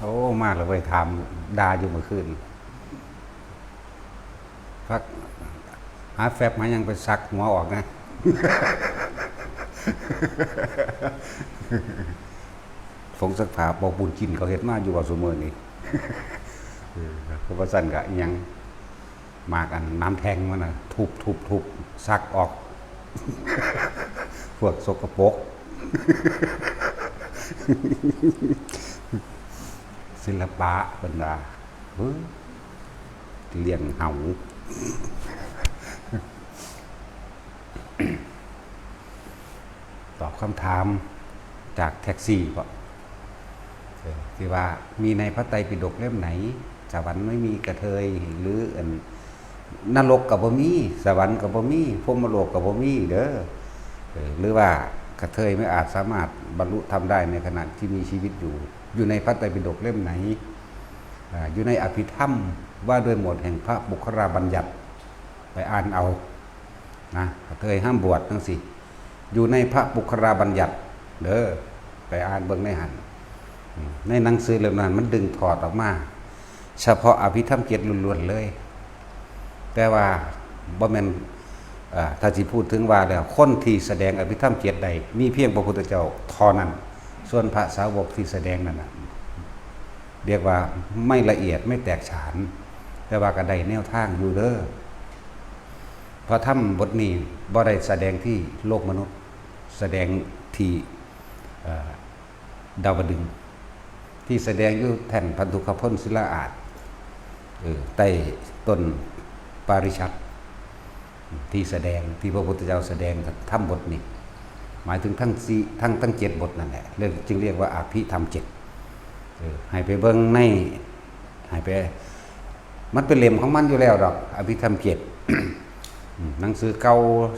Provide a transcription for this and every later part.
ໂອ້ ມາແລ້ວເວີຍ ຖາມດ່າຢູ່ມື້ຄືນ ພັກ ຫາແຟັບຫາຫຍັງໄປຊັກຫົວອອກນະ ຜົງຊັກຜ້າເປົ່າບຸນຈີນເຂົາເຮັດມາຢູ່ວ່າຊຸມື້ນີ້ ເອີ ເພາະວ່າຊັ້ນກະອີ່ຫຍັງ ໝາກອັນນ້ຳແທ່ງມັນນະ ທຸບໆໆ ຊັກອອກ ພວກສົກກະປົກ ສິລະປະເພິ່ນວ່າ ເອີ ລ້ຽງເຫົ່າ. ຕອບຄຳຖາມຈາກແທັກຊີເບາະ ເອີ ທີ່ວ່າມີໃນພະໄຕປິດົກເຫຼັ້ມໃດ ສະຫວັນໄມ່ມີກະເທີຍ ຫຼື ອັນ ນະລົກກໍບໍ່ມີ ສະຫວັນກໍບໍ່ມີ ພົມມະໂລກກໍບໍ່ມີເດີ ເອີ ຫຼືວ່າກະເທີຍໄມ່ອາດສາມາດບັນລຸທຳໄດ້ໃນຂະນະທີ່ມີຊີວິດຢູ່ ຢູ່ໃນພະໄຕປິດົກເຫຼັ້ມໃດ ອາ ຢູ່ໃນອະພິທຳ ວ່າດ້ວຍໝວດແຫ່ງພະປຸກຄະລາບັນຍັດ ໄປອ່ານເອົາ ນະ ກະເທີຍຫ້າມບວດຈັ່ງຊີ້ ຢູ່ໃນພະປຸກຄະລາບັນຍັດເດີ ໄປອ່ານເບິ່ງໃນຫັ້ນ ໃນໜັງສືເຫຼັ້ມນັ້ນມັນດຶງຖອດອອກມາ ສະເພາະອະພິທຳເຈັດລ້ວນໆເລີຍ ແຕ່ວ່າບໍ່ແມ່ນ ເອີ ຖ້າຊິພູດເຖິງວ່າແລ້ວ ຄົນທີ່ສະແດງອະພິທຳເຈັດໄດ້ ມີພຽງພະພຸດທະເຈົ້າເທົ່ານັ້ນ ສ່ວນພະສາວົກທີ່ສະແດງນັ້ນນະ ຮຽກວ່າໄມ່ລະອຽດ ໄມ່ແຕກສານ ແຕ່ວ່າກໍໄດ້ແນວທາງຢູ່ເດີ. ພະທຳບົດນີ້ບໍ່ໄດ້ສະແດງທີ່ໂລກມະນຸດ ສະແດງທີ່ ເອີ ດາວະດຶງ ທີ່ສະແດງຢູ່ແທ່ນພັນທຸກຂະພົນສິລາອາດ ເອີ ໃຕ້ຕົ້ນປາຣິສັດ ທີ່ສະແດງ ທີ່ພະພຸດທະເຈົ້າສະແດງທຳບົດນີ້ ໝາຍເຖິງທັງສີ່ ທັງ ທັງເຈັດບົດນັ້ນແຫຼະ ເລີຍຈຶ່ງຮຽກວ່າອະພິທຳເຈັດ ເອີ ໃຫ້ໄປເບິ່ງໃນ ໃຫ້ໄປ ມັນເປັນເຫຼັ້ມຂອງມັນຢູ່ແລ້ວດອກ ອະພິທຳເຈັດ ໜັງສືເກົ່າ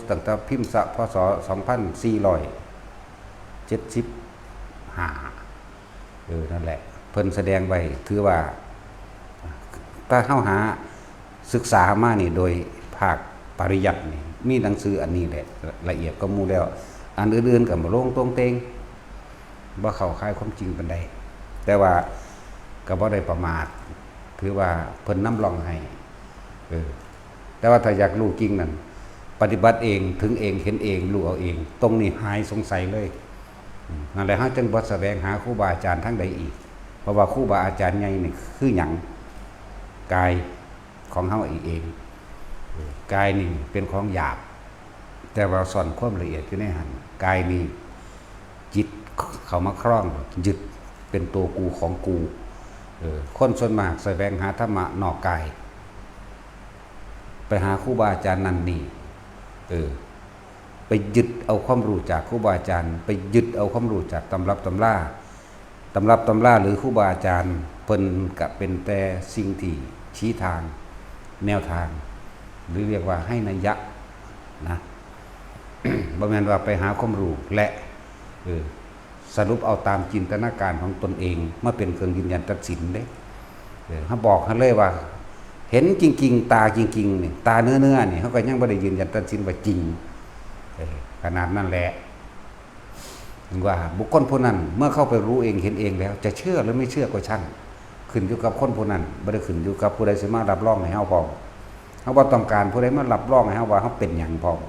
ຕັ້ງແຕ່ພິມສະ ພ.ສ. ສອງພັນສີ່ຮ້ອຍເຈັດສິບຫ້າ ເອີ ນັ້ນແຫຼະ ເພິ່ນສະແດງໄວ້ ຖືວ່າ ຖ້າເຮົາຫາສຶກສາມານີ້ໂດຍພາກປະລິຍັດນີ້ ມີໜັງສືອັນນີ້ແຫຼະ ລະອຽດກວ່າໝູ່ແລ້ວ ອັນອື່ນໆກໍບໍ່ລົງຕົງເຕັງ ບໍ່ເຂົ້າຂ່າຍຄວາມຈິງປານໃດ ແຕ່ວ່າກໍບໍ່ໄດ້ປະໝາດ ຖືວ່າເພິ່ນນຳຮ່ອງໃຫ້ ເອີ ແຕ່ວ່າຖ້າຢາກຮູ້ຈິງນັ້ນ ປະຕິບັດເອງ ເຖິງເອງ ເຫັນເອງ ຮູ້ເອົາເອງ ຕົງນີ້ຫາຍສົງໄສເລີຍ ອືມ ນັ້ນແຫຼະ ເຮົາຈຶ່ງບໍ່ສະແຫວງຫາຄູບາອາຈານທາງໃດອີກ ເພາະວ່າຄູບາອາຈານໃຫຍ່ນີ້ຄືຫຍັງ? ກາຍຂອງເຮົາເອງ ເອີ ກາຍນີ້ເປັນຂອງຫຍາບ ແຕ່ວ່າສ້ອນຄວາມລະອຽດຢູ່ໃນຫັ້ນ ກາຍນີ້ຈິດເຂົ້າມາຄອງ ຍຶດເປັນໂຕກູຂອງກູ ເອີ ຄົນສ່ວນມາກສະແຫວງຫາທຳມະນອກກາຍ ໄປຫາຄູບາອາຈານນັ້ນນີ້ ເອີ ໄປຍຶດເອົາຄວາມຮູ້ຈາກຄູບາອາຈານ ໄປຍຶດເອົາຄວາມຮູ້ຈາກຕຳລັບຕຳລາ ຕຳລັບຕຳລາ ຫຼື ຄູບາອາຈານ ເພິ່ນກະເປັນແຕ່ສິ່ງທີ່ຊີ້ທາງ ແນວທາງ ຫຼື ຮຽກວ່າໃຫ້ໄນຍະນະ ບໍ່ແມ່ນວ່າໄປຫາຄວາມຮູ້ ແລະ ເອີ ສະຫຼຸບເອົາຕາມຈິນຕະນາການຂອງຕົນເອງ ມາເປັນເຄື່ອງຢືນຢັນຕັດສິນເດ້ ເອີ ເຮົາບອກໃຫ້ເລີຍວ່າ ເຫັນຈິງໆ ຕາຈິງໆນີ້ ຕາເນື້ອໆນີ້ ເຮົາກໍຍັງບໍ່ໄດ້ຢືນຢັນຕັດສິນວ່າຈິງ ເອີ ຂະໜາດນັ້ນແຫຼະ ເຖິງວ່າບຸກຄົນຜູ້ນັ້ນ ເມື່ອເຂົາໄປຮູ້ເອງເຫັນເອງແລ້ວ ຈະເຊື່ອຫຼືໄມ່ເຊື່ອກໍຊ່າງ ຂຶ້ນຢູ່ກັບຄົນຜູ້ນັ້ນ ບໍ່ໄດ້ຂຶ້ນຢູ່ກັບຜູ້ໃດຊິມາຮັບຮອງໃຫ້ເຮົາພ້ອມ ເຮົາບໍ່ຕ້ອງການຜູ້ໃດມາຮັບຮອງໃຫ້ເຮົາວ່າເຮົາເປັນຫຍັງພ້ອມ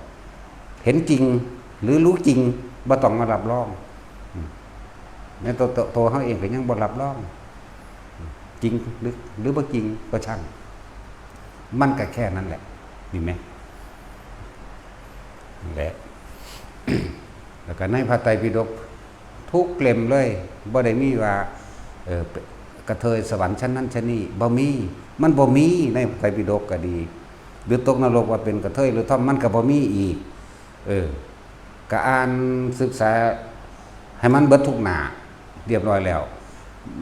ເຫັນຈິງ ຫຼື ຮູ້ຈິງ ບໍ່ຕ້ອງມາຮັບຮອງ ອືມ ແມ່ນໂຕ ໂຕ ໂຕເຮົາເອງກໍຍັງບໍ່ຮັບຮອງ ຈິງ ຫຼື ຫຼື ບໍ່ຈິງກໍຊ່າງ ມັນກໍແຄ່ນັ້ນແຫຼະ ເຫັນໄໝ? ນັ້ນແຫຼະ ແລ້ວກໍໃນພະໄຕປິດົກທຸກເຫຼັ້ມເລີຍ ບໍ່ໄດ້ມີວ່າ ເອີ ກະເທີຍສະຫວັນຊັ້ນນັ້ນຊັ້ນນີ້ ບໍ່ມີ ມັນບໍ່ມີໃນພະໄຕປິດົກກໍດີ ຫຼື ຕົກນະລົກວ່າເປັນກະເທີຍ ຫຼື ທອມ ມັນກໍບໍ່ມີອີກ ເອີ ກໍອ່ານສຶກສາໃຫ້ມັນເບິດທຸກໜ້າ ຮຽບຮ້ອຍແລ້ວ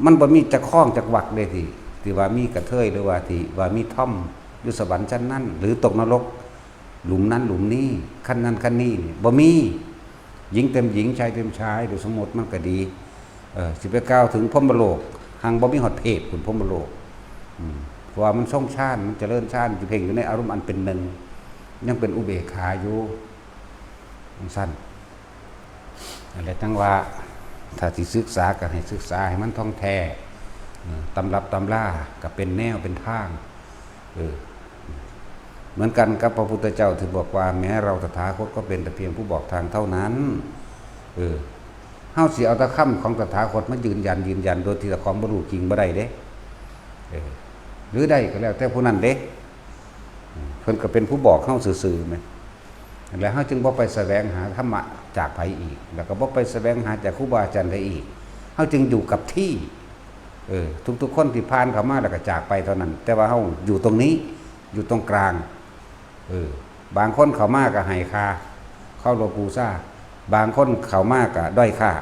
ມັນບໍ່ມີຈັກຄອງຈັກວັກເດ້ ທີ່ ທີ່ວ່າມີກະເທີຍ ຫຼືວ່າທີ່ວ່າມີທອມຢູ່ສະຫວັນຊັ້ນນັ້ນ ຫຼືຕົກນະລົກ ຫຼຸມນັ້ນຫຼຸມນີ້ ຂັ້ນນັ້ນຂັ້ນນີ້ນີ້ ບໍ່ມີ ຍິງເຕັມຍິງ ຊາຍເຕັມຊາຍ ໂດຍສົມມຸດມັນກໍດີ ເອີ ຊິໄປກ່າວເຖິງພົມມະໂລກ ຮັ່ງບໍ່ມີຮອດເພດພຸ້ນ ພົມມະໂລກ ອືມ ເພາະວ່າມັນຊົງຊານ ມັນຈະເລີນຊານ ຊິເພັ່ງຢູ່ໃນອາລົມອັນເປັນໜຶ່ງ ຍັງເປັນອຸເບກຂາຢູ່ ຈັ່ງຊັ້ນ ນັ້ນແຫຼະ ຈັ່ງວ່າ ຖ້າຊິສຶກສາກໍໃຫ້ສຶກສາໃຫ້ມັນທ່ອງແທ້ ເອີ ຕຳລັບຕຳລາກໍເປັນແນວເປັນທາງ ເອີ ເໝືອນກັນກັບພະພຸດທະເຈົ້າທີ່ບອກວ່າ ແມ້ເຮົາຕະຖາຄົດກໍເປັນແຕ່ພຽງຜູ້ບອກທາງເທົ່ານັ້ນ. ເອີ ເຮົາຊິເອົາແຕ່ຄຳຂອງຕະຖາຄົດມາຢືນຢັນ ຢືນຢັນໂດຍທີ່ເຈົ້າຂອງບໍ່ຮູ້ຈິງບໍ່ໄດ້ເດ້. ເອີ ຫຼືໄດ້ກໍແລ້ວແຕ່ຜູ້ນັ້ນເດ້ ເພິ່ນກໍເປັນຜູ້ບອກເຮົາຊື່ໆແມ່ນ. ແລ້ວເຮົາຈຶ່ງບໍ່ໄປສະແຫວງຫາທຳມະຈາກໃຜອີກ ແລ້ວກໍບໍ່ໄປສະແຫວງຫາຈາກຄູບາອາຈານໃດອີກ ເຮົາຈຶ່ງຢູ່ກັບທີ່. ເອີ ທຸກໆຄົນທີ່ຜ່ານເຂົ້າມາແລ້ວກໍຈາກໄປເທົ່ານັ້ນ ແຕ່ວ່າເຮົາຢູ່ຕົງນີ້ ຢູ່ຕົງກາງ. ເອີ ບາງຄົນເຂົ້າມາກໍໃຫ້ຄ່າເຄົາລົບບູຊາ ບາງຄົນເຂົ້າມາກໍດ້ອຍຄ່າ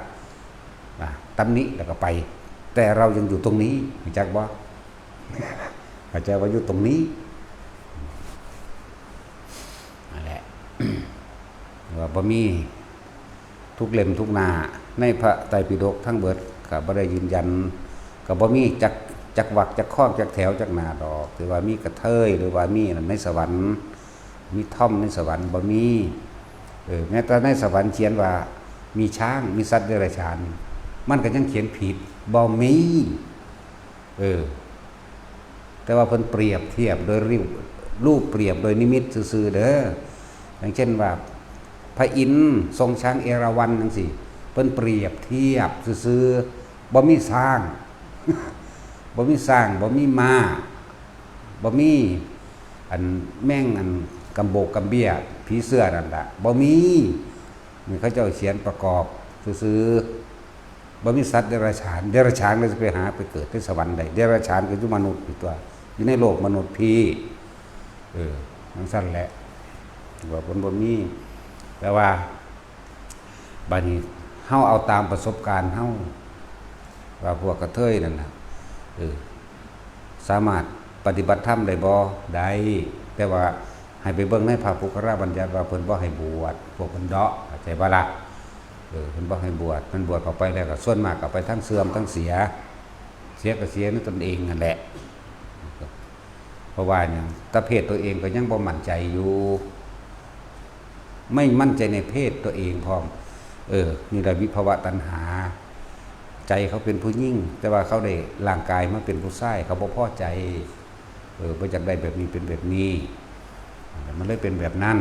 ນະ ຕຳໜິແລ້ວກໍໄປ ແຕ່ເຮົາຍັງຢູ່ຕົງນີ້ ຮູ້ຈັກບໍ່? ເຂົ້າໃຈວ່າຢູ່ຕົງນີ້ ນັ້ນແຫຼະ ວ່າບໍ່ມີ ທຸກເຫຼັ້ມທຸກໜ້າໃນພະໄຕປິດົກທັງເບິດ ກໍບໍ່ໄດ້ຢືນຢັນ ກໍບໍ່ມີຈັກ ຈັກວັກ ຈັກຄອງ ຈັກແຖວ ຈັກໜ້າດອກ ທີ່ວ່າມີກະເທີຍ ຫຼືວ່າມີອັນນັ້ນໃນສະຫວັນ ມີທອມໃນສະຫວັນ ບໍ່ມີ. ເອີ ແມ້ແຕ່ໃນສະຫວັນຂຽນວ່າມີຊ້າງ ມີສັດເດຍລະສານ ມັນກໍຍັງຂຽນຜິດ ບໍ່ມີ. ເອີ ແຕ່ວ່າເພິ່ນປຽບທຽບໂດຍຮູບ ຮູບປຽບໂດຍນິມິດຊື່ໆເດີ. ຢ່າງເຊັ່ນວ່າ ພະອິນຊົງຊ້າງເອລາວັນຈັ່ງຊີ້ ເພິ່ນປຽບທຽບຊື່ໆ ບໍ່ມີຊ້າງ ບໍ່ມີຊ້າງ ບໍ່ມີມ້າ ບໍ່ມີອັນແມງອັນກຳໂບກກຳເບ້ຍ ຜີເສື້ອນັ້ນລະ ບໍ່ມີ. ນີ້ເຂົາເຈົ້າຂຽນປະກອບຊື່ໆ ບໍ່ມີສັດເດຍລະສານ ເດຍລະສານກໍຊິໄປຫາໄປເກີດໃນສະຫວັນໃດ ເດຍລະສານກໍຢູ່ມະນຸດຢູ່ຕົວະ ຢູ່ໃນໂລກມະນຸດພີ້. ເອີ ຈັ່ງຊັ້ນແຫຼະ ວ່າເພິ່ນບໍ່ມີ ແຕ່ວ່າບາດນີ້ເຮົາເອົາຕາມປະສົບການເຮົາ ວ່າພວກກະເທີຍນັ້ນນະ ເອີ ສາມາດປະຕິບັດທຳໄດ້ບໍ່? ໄດ້ ແຕ່ວ່າໃຫ້ໄປເບິ່ງໃນພະປຸກຄະລາບັນຍັດວ່າເພິ່ນບໍ່ໃຫ້ບວດ ພວກເພິ່ນເດາະ ເຂົ້າໃຈບໍ່ລະ? ເອີ ເພິ່ນບໍ່ໃຫ້ບວດ ມັນບວດເຂົ້າໄປແລ້ວກໍສ່ວນມາກກໍໄປທາງເສື່ອມທາງເສຍ ເສຍກໍເສຍໃນຕົນເອງນັ້ນແຫຼະ. ເພາະວ່າຫຍັງ? ຕາເພດຕົວເອງກໍຍັງບໍ່ໝັ້ນໃຈຢູ່ ໄມ່ໝັ້ນໃຈໃນເພດຕົວເອງພ້ອມ. ເອີ ນີ້ລະວິພະວະຕັນຫາ ໃຈເຂົາເປັນຜູ້ຍິງ ແຕ່ວ່າເຂົາໄດ້ຮ່າງກາຍມາເປັນຜູ້ຊາຍ ເຂົາບໍ່ພໍໃຈ ເອີ ບໍ່ຢາກໄດ້ແບບນີ້ເປັນແບບນີ້ ມັນເລີຍເປັນແບບນັ້ນ.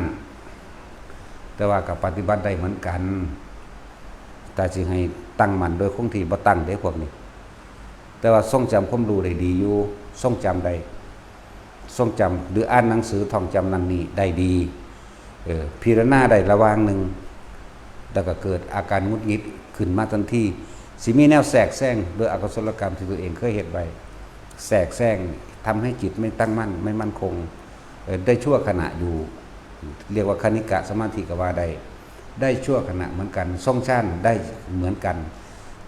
ແຕ່ວ່າກໍປະຕິບັດໄດ້ເໝືອນກັນ ແຕ່ຊິໃຫ້ຕັ້ງໝັ້ນໂດຍຄົງທີ່ ບໍ່ຕັ້ງເດ້ພວກນີ້. ແຕ່ວ່າຊົງຈຳຄວາມຮູ້ໄດ້ດີຢູ່ ຊົງຈຳໄດ້ ຊົງຈຳ ຫຼື ອ່ານໜັງສືທ່ອງຈຳນັ້ນນີ້ໄດ້ດີ ເອີ ພິຈາລະນາໄດ້ລະຫວ່າງໜຶ່ງ ແລ້ວກໍເກີດອາການຫງຸດຫງິດຂຶ້ນມາທັນທີ ຊິມີແນວແຊກແຊງໂດຍອະກຸສົລະກຳທີ່ຕົວເອງເຄີຍເຮັດໄວ້ ແຊກແຊງ ທຳໃຫ້ຈິດໄມ່ຕັ້ງໝັ້ນ ໄມ່ໝັ້ນຄົງ ເອີ ໄດ້ຊົ່ວຂະນະຢູ່ ຮຽກວ່າຄະນິກະສະມາທິກໍວ່າໄດ້ ໄດ້ຊົ່ວຂະນະເໝືອນກັນ ຊົງຊານໄດ້ເໝືອນກັນ.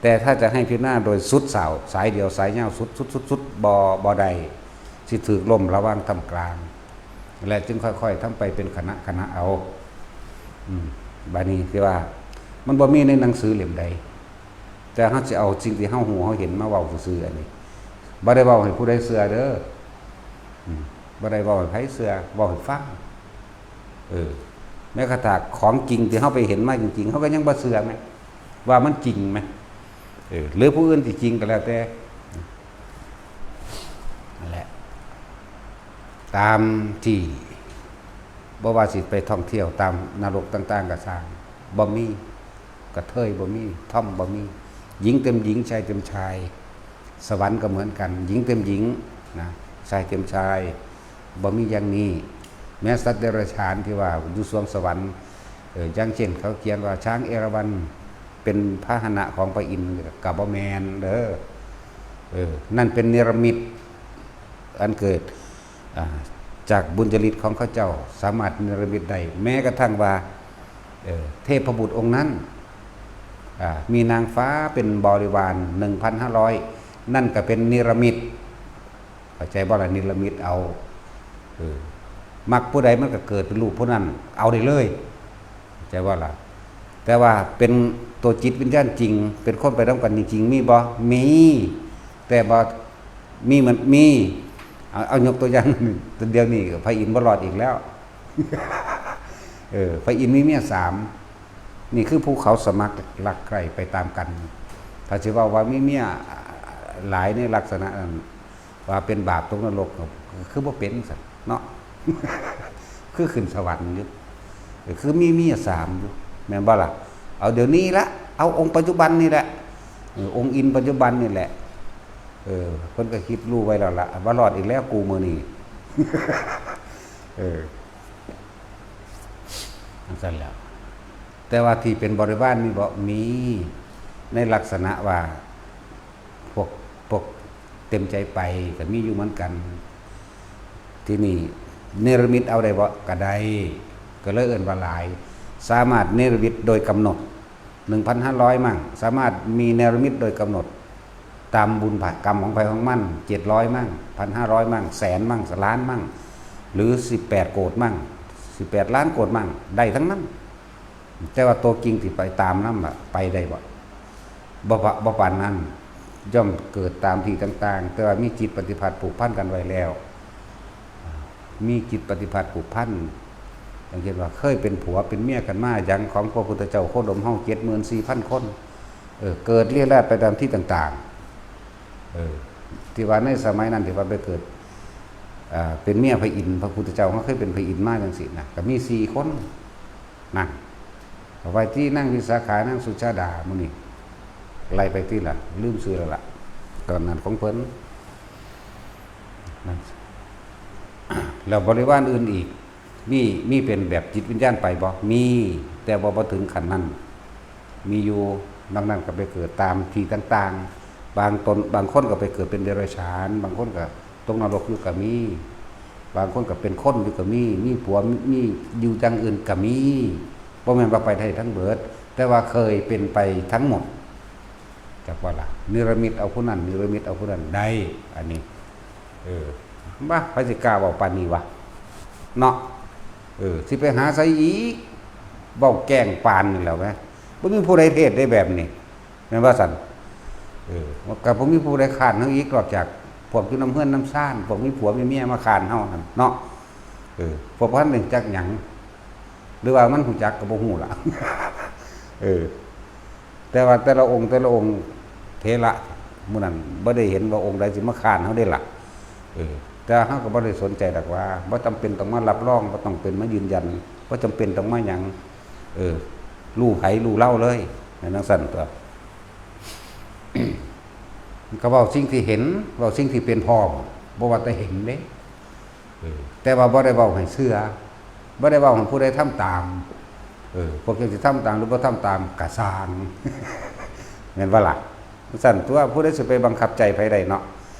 ແຕ່ຖ້າຈະໃຫ້ພິຈາລະນາໂດຍສຸດສາວ ສາຍດຽວສາຍຍາວ ສຸດໆໆໆ ບໍ່ ບໍ່ໄດ້ ຊິຖືກລົ້ມລະຫວ່າງທ່າມກາງ ແລະ ຈຶ່ງຄ່ອຍໆທຳໄປເປັນຂະນະຂະນະເອົາ. ອືມ ບາດນີ້ທີ່ວ່າ ມັນບໍ່ມີໃນໜັງສືເຫຼັ້ມໃດ ແຕ່ເຮົາຊິເອົາສິ່ງທີ່ເຮົາຮູ້ເຮົາເຫັນມາເວົ້າຊື່ໆ ອັນນີ້ ບໍ່ໄດ້ເວົ້າໃຫ້ຜູ້ໃດເຊື່ອເດີ. ອືມ ບໍ່ໄດ້ເວົ້າໃຫ້ໃຜເຊື່ອ ເວົ້າໃຫ້ຟັງ. ເອີ ແມ້ກະທັ່ງຂອງຈິງທີ່ເຮົາໄປເຫັນມາຈິງໆ ເຮົາກໍຍັງບໍ່ເຊື່ອແມ ວ່າມັນຈິງແມ. ເອີ ຫຼືຜູ້ອື່ນຊິຈິງກໍແລ້ວແຕ່ ນັ້ນແຫຼະ ຕາມທີ່ ບໍ່ວ່າຊິໄປທ່ອງທ່ຽວຕາມນະລົກຕ່າງໆກໍຊ່າງ ບໍ່ມີ ກະເທີຍບໍ່ມີ ທອມບໍ່ມີ ຍິງເຕັມຍິງ ຊາຍເຕັມຊາຍ. ສະຫວັນກໍເໝືອນກັນ ຍິງເຕັມຍິງນະ ຊາຍເຕັມຊາຍ ບໍ່ມີຢ່າງນີ້. ແມ້ສັດເດຍລະສານທີ່ວ່າຢູ່ສວງສະຫວັນ ເອີ ຢ່າງເຊັ່ນ ເຂົາຂຽນວ່າ ຊ້າງເອລາວັນເປັນພາຫະນະຂອງພະອິນ ກໍບໍ່ແມ່ນເດີ. ເອີ ນັ້ນເປັນເນລະມິດ ອັນເກີດ ອ່າ ຈາກບຸນຍະລິດຂອງເຂົາເຈົ້າ ສາມາດເນລະມິດໄດ້. ແມ້ກະທັ່ງວ່າ ເອີ ເທບພະບຸດອົງນັ້ນ ອ່າ ມີນາງຟ້າເປັນບໍລິວານ ໜຶ່ງພັນຫ້າຮ້ອຍ ນັ້ນກໍເປັນເນລະມິດ. ເຂົ້າໃຈບໍ່ລະ? ເນລະມິດເອົາ ເອີ ມັກຜູ້ໃດມັນກໍເກີດເປັນຮູບຜູ້ນັ້ນ ເອົາໄດ້ເລີຍ ເຂົ້າໃຈບໍ່ລະ? ແຕ່ວ່າເປັນຕົວຈິດວິນຍານຈິງ ເປັນຄົນໄປນຳກັນຈິງໆ ມີບໍ່? ມີ ແຕ່ບໍ່ມີ ມັນມີ ເອົາ ເອົາຍົກຕົວຢ່າງ ດຽວນີ້ພະອິນບໍ່ລອດອີກແລ້ວ ເອີ ພະອິນມີເມຍສາມ ນີ້ຄືຜູ້ເຂົາສະໝັກລັກໃຄ່ໄປຕາມກັນ. ຖ້າຊິເວົ້າວ່າມີເມຍ ຫຼາຍໃນລັກສະນະນັ້ນ ວ່າເປັນບາບຕົກນະລົກ ກໍຄືບໍ່ເປັນຊັ້ນເນາະ ຄືຂຶ້ນສະຫວັນຢູ່ ກໍຄືມີເມຍສາມຢູ່ ແມ່ນບໍ່ລະ? ເອົາດຽວນີ້ລະ ເອົາອົງປັດຈຸບັນນີ້ແຫຼະ ເອີ ອົງອິນປັດຈຸບັນນີ້ແຫຼະ ເອີ ເພິ່ນກໍຄິດຮູ້ໄວ້ແລ້ວລະ ວ່າລອດອີກແລ້ວກູມື້ນີ້ ເອີ ຈັ່ງຊັ້ນແຫຼະ ແຕ່ວ່າທີ່ເປັນບໍລິວານມີບໍ່? ມີ ໃນລັກສະນະວ່າ ພວກ ພວກເຕັມໃຈໄປກໍມີຢູ່ເໝືອນກັນ. ທີນີ້ເນລະມິດເອົາໄດ້ບໍ່? ກໍໄດ້ ກໍເລີຍເອີ້ນວ່າຫຼາຍ ສາມາດເນລະມິດໂດຍກຳນົດ ໜຶ່ງພັນຫ້າຮ້ອຍ ມັ້ງ ສາມາດມີເນລະມິດໂດຍກຳນົດ ຕາມບຸນກຳຂອງໃຜຂອງມັນ ເຈັດຮ້ອຍ ມັ້ງ ພັນຫ້າຮ້ອຍ ມັ້ງ ແສນ ມັ້ງ ລ້ານ ມັ້ງ ຫຼື ສິບແປດໂກດ ມັ້ງ ສິບແປດລ້ານໂກດ ມັ້ງ ໄດ້ທັງນັ້ນ. ແຕ່ວ່າໂຕຈິງທີ່ໄປຕາມນຳ ໄປໄດ້ບໍ່? ບໍ່ປະ ບໍ່ປານນັ້ນ ຍ່ອມເກີດຕາມທີ່ຕ່າງໆ ແຕ່ວ່າມີຈິດປະຕິພັດຜູກພັນກັນໄວ້ແລ້ວ ມີຈິດປະຕິພັດຜູກພັນ ຢ່າງເຊັ່ນວ່າເຄີຍເປັນຜົວເປັນເມຍກັນມາ ຢ່າງຂອງພະພຸດທະເຈົ້າໂຄດົມເຮົາ ເຈັດໝື່ນສີ່ພັນຄົນ ເອີ ເກີດເລຍລາດໄປຕາມທີ່ຕ່າງໆ ເອີ ທີ່ວ່າໃນສະໄໝນັ້ນທີ່ວ່າໄປເກີດ ເປັນເມຍພະອິນ ພະພຸດທະເຈົ້າເຮົາເຄີຍເປັນພະອິນມາຈັ່ງຊີ້ນະ ກໍມີສີ່ຄົນ ນັ້ນ ເອົາໄວ້ທີ່ນາງວິສາຂາ ນາງສຸຊາດາ ໝູ່ນີ້ ໄລ່ໄປຕິລະ ລືມຊື່ແລ້ວລະ ຕອນນັ້ນຂອງເພິ່ນ ນັ້ນ ແລ້ວບໍລິວານອື່ນອີກ ມີ ມີເປັນແບບຈິດວິນຍານໄປບໍ່? ມີ ແຕ່ວ່າບໍ່ເຖິງຂັ້ນນັ້ນ ມີຢູ່ ນອກນັ້ນກໍໄປເກີດຕາມທີ່ຕ່າງໆ ບາງຕົນ ບາງຄົນກໍໄປເກີດເປັນເດຍລະສານ ບາງຄົນກໍຕົກນະລົກຢູ່ກໍມີ ບາງຄົນກໍເປັນຄົນຢູ່ກໍມີ ມີຜົວ ມີ ມີຢູ່ຢ່າງອື່ນກໍມີ ບໍ່ແມ່ນວ່າໄປໄດ້ທັງເບິດ ແຕ່ວ່າເຄີຍເປັນໄປທັງໝົດ ຈັກວ່າລະ ເນລະມິດເອົາຜູ້ນັ້ນ ເນລະມິດເອົາຜູ້ນັ້ນໄດ້ ອັນນີ້ ເອີ ບາ ໃຜຊິກ້າເວົ້າປານນີ້ວະ ເນາະ ເອີ ຊິໄປຫາໃສອີກ ເວົ້າແກ້ງປານນີ້ແຫຼະແມ ບໍ່ມີຜູ້ໃດເທດໄດ້ແບບນີ້ ແມ່ນວ່າຊັ້ນ ເອີ ກໍບໍ່ມີຜູ້ໃດຄ້ານເຮົາອີກ ນອກຈາກພວກຢູ່ນຳເຮືອນນຳຊານ ພວກມີຜົວມີເມຍມາຄ້ານເຮົາຫັ້ນເນາະ ເອີ ພວກພັນນີ້ຈັກຫຍັງ ຫຼືວ່າມັນຮູ້ຈັກກໍບໍ່ຮູ້ລະ ເອີ ແຕ່ວ່າແຕ່ລະອົງ ແຕ່ລະອົງເຖລະມື້ນັ້ນ ບໍ່ໄດ້ເຫັນວ່າອົງໃດຊິມາຄ້ານເຮົາເດ້ລະ ເອີ ແຕ່ເຮົາກໍບໍ່ໄດ້ສົນໃຈດອກວ່າ ບໍ່ຈຳເປັນຕ້ອງມາຮັບຮອງ ບໍ່ຕ້ອງເປັນມາຢືນຢັນ ບໍ່ຈຳເປັນຕ້ອງມາຫຍັງ ເອີ ຮູ້ໃຜຮູ້ລາວເລີຍ ແມ່ນຈັ່ງຊັ້ນຕົວະ ກໍເວົ້າສິ່ງທີ່ເຫັນ ເວົ້າສິ່ງທີ່ເປັນພ້ອມ ບໍ່ວ່າແຕ່ເຫັນເດ້ ເອີ ແຕ່ວ່າບໍ່ໄດ້ເວົ້າໃຫ້ເຊື່ອ ບໍ່ໄດ້ເວົ້າໃຫ້ຜູ້ໃດທຳຕາມ ເອີ ພວກເຈົ້າຊິທຳຕາມ ຫຼື ບໍ່ທຳຕາມກະຊ່າງ ແມ່ນບໍ່ລະ? ຊັ້ນຕົວະ ຜູ້ໃດຊິໄປບັງຄັບໃຈໃຜໄດ້ເນາະ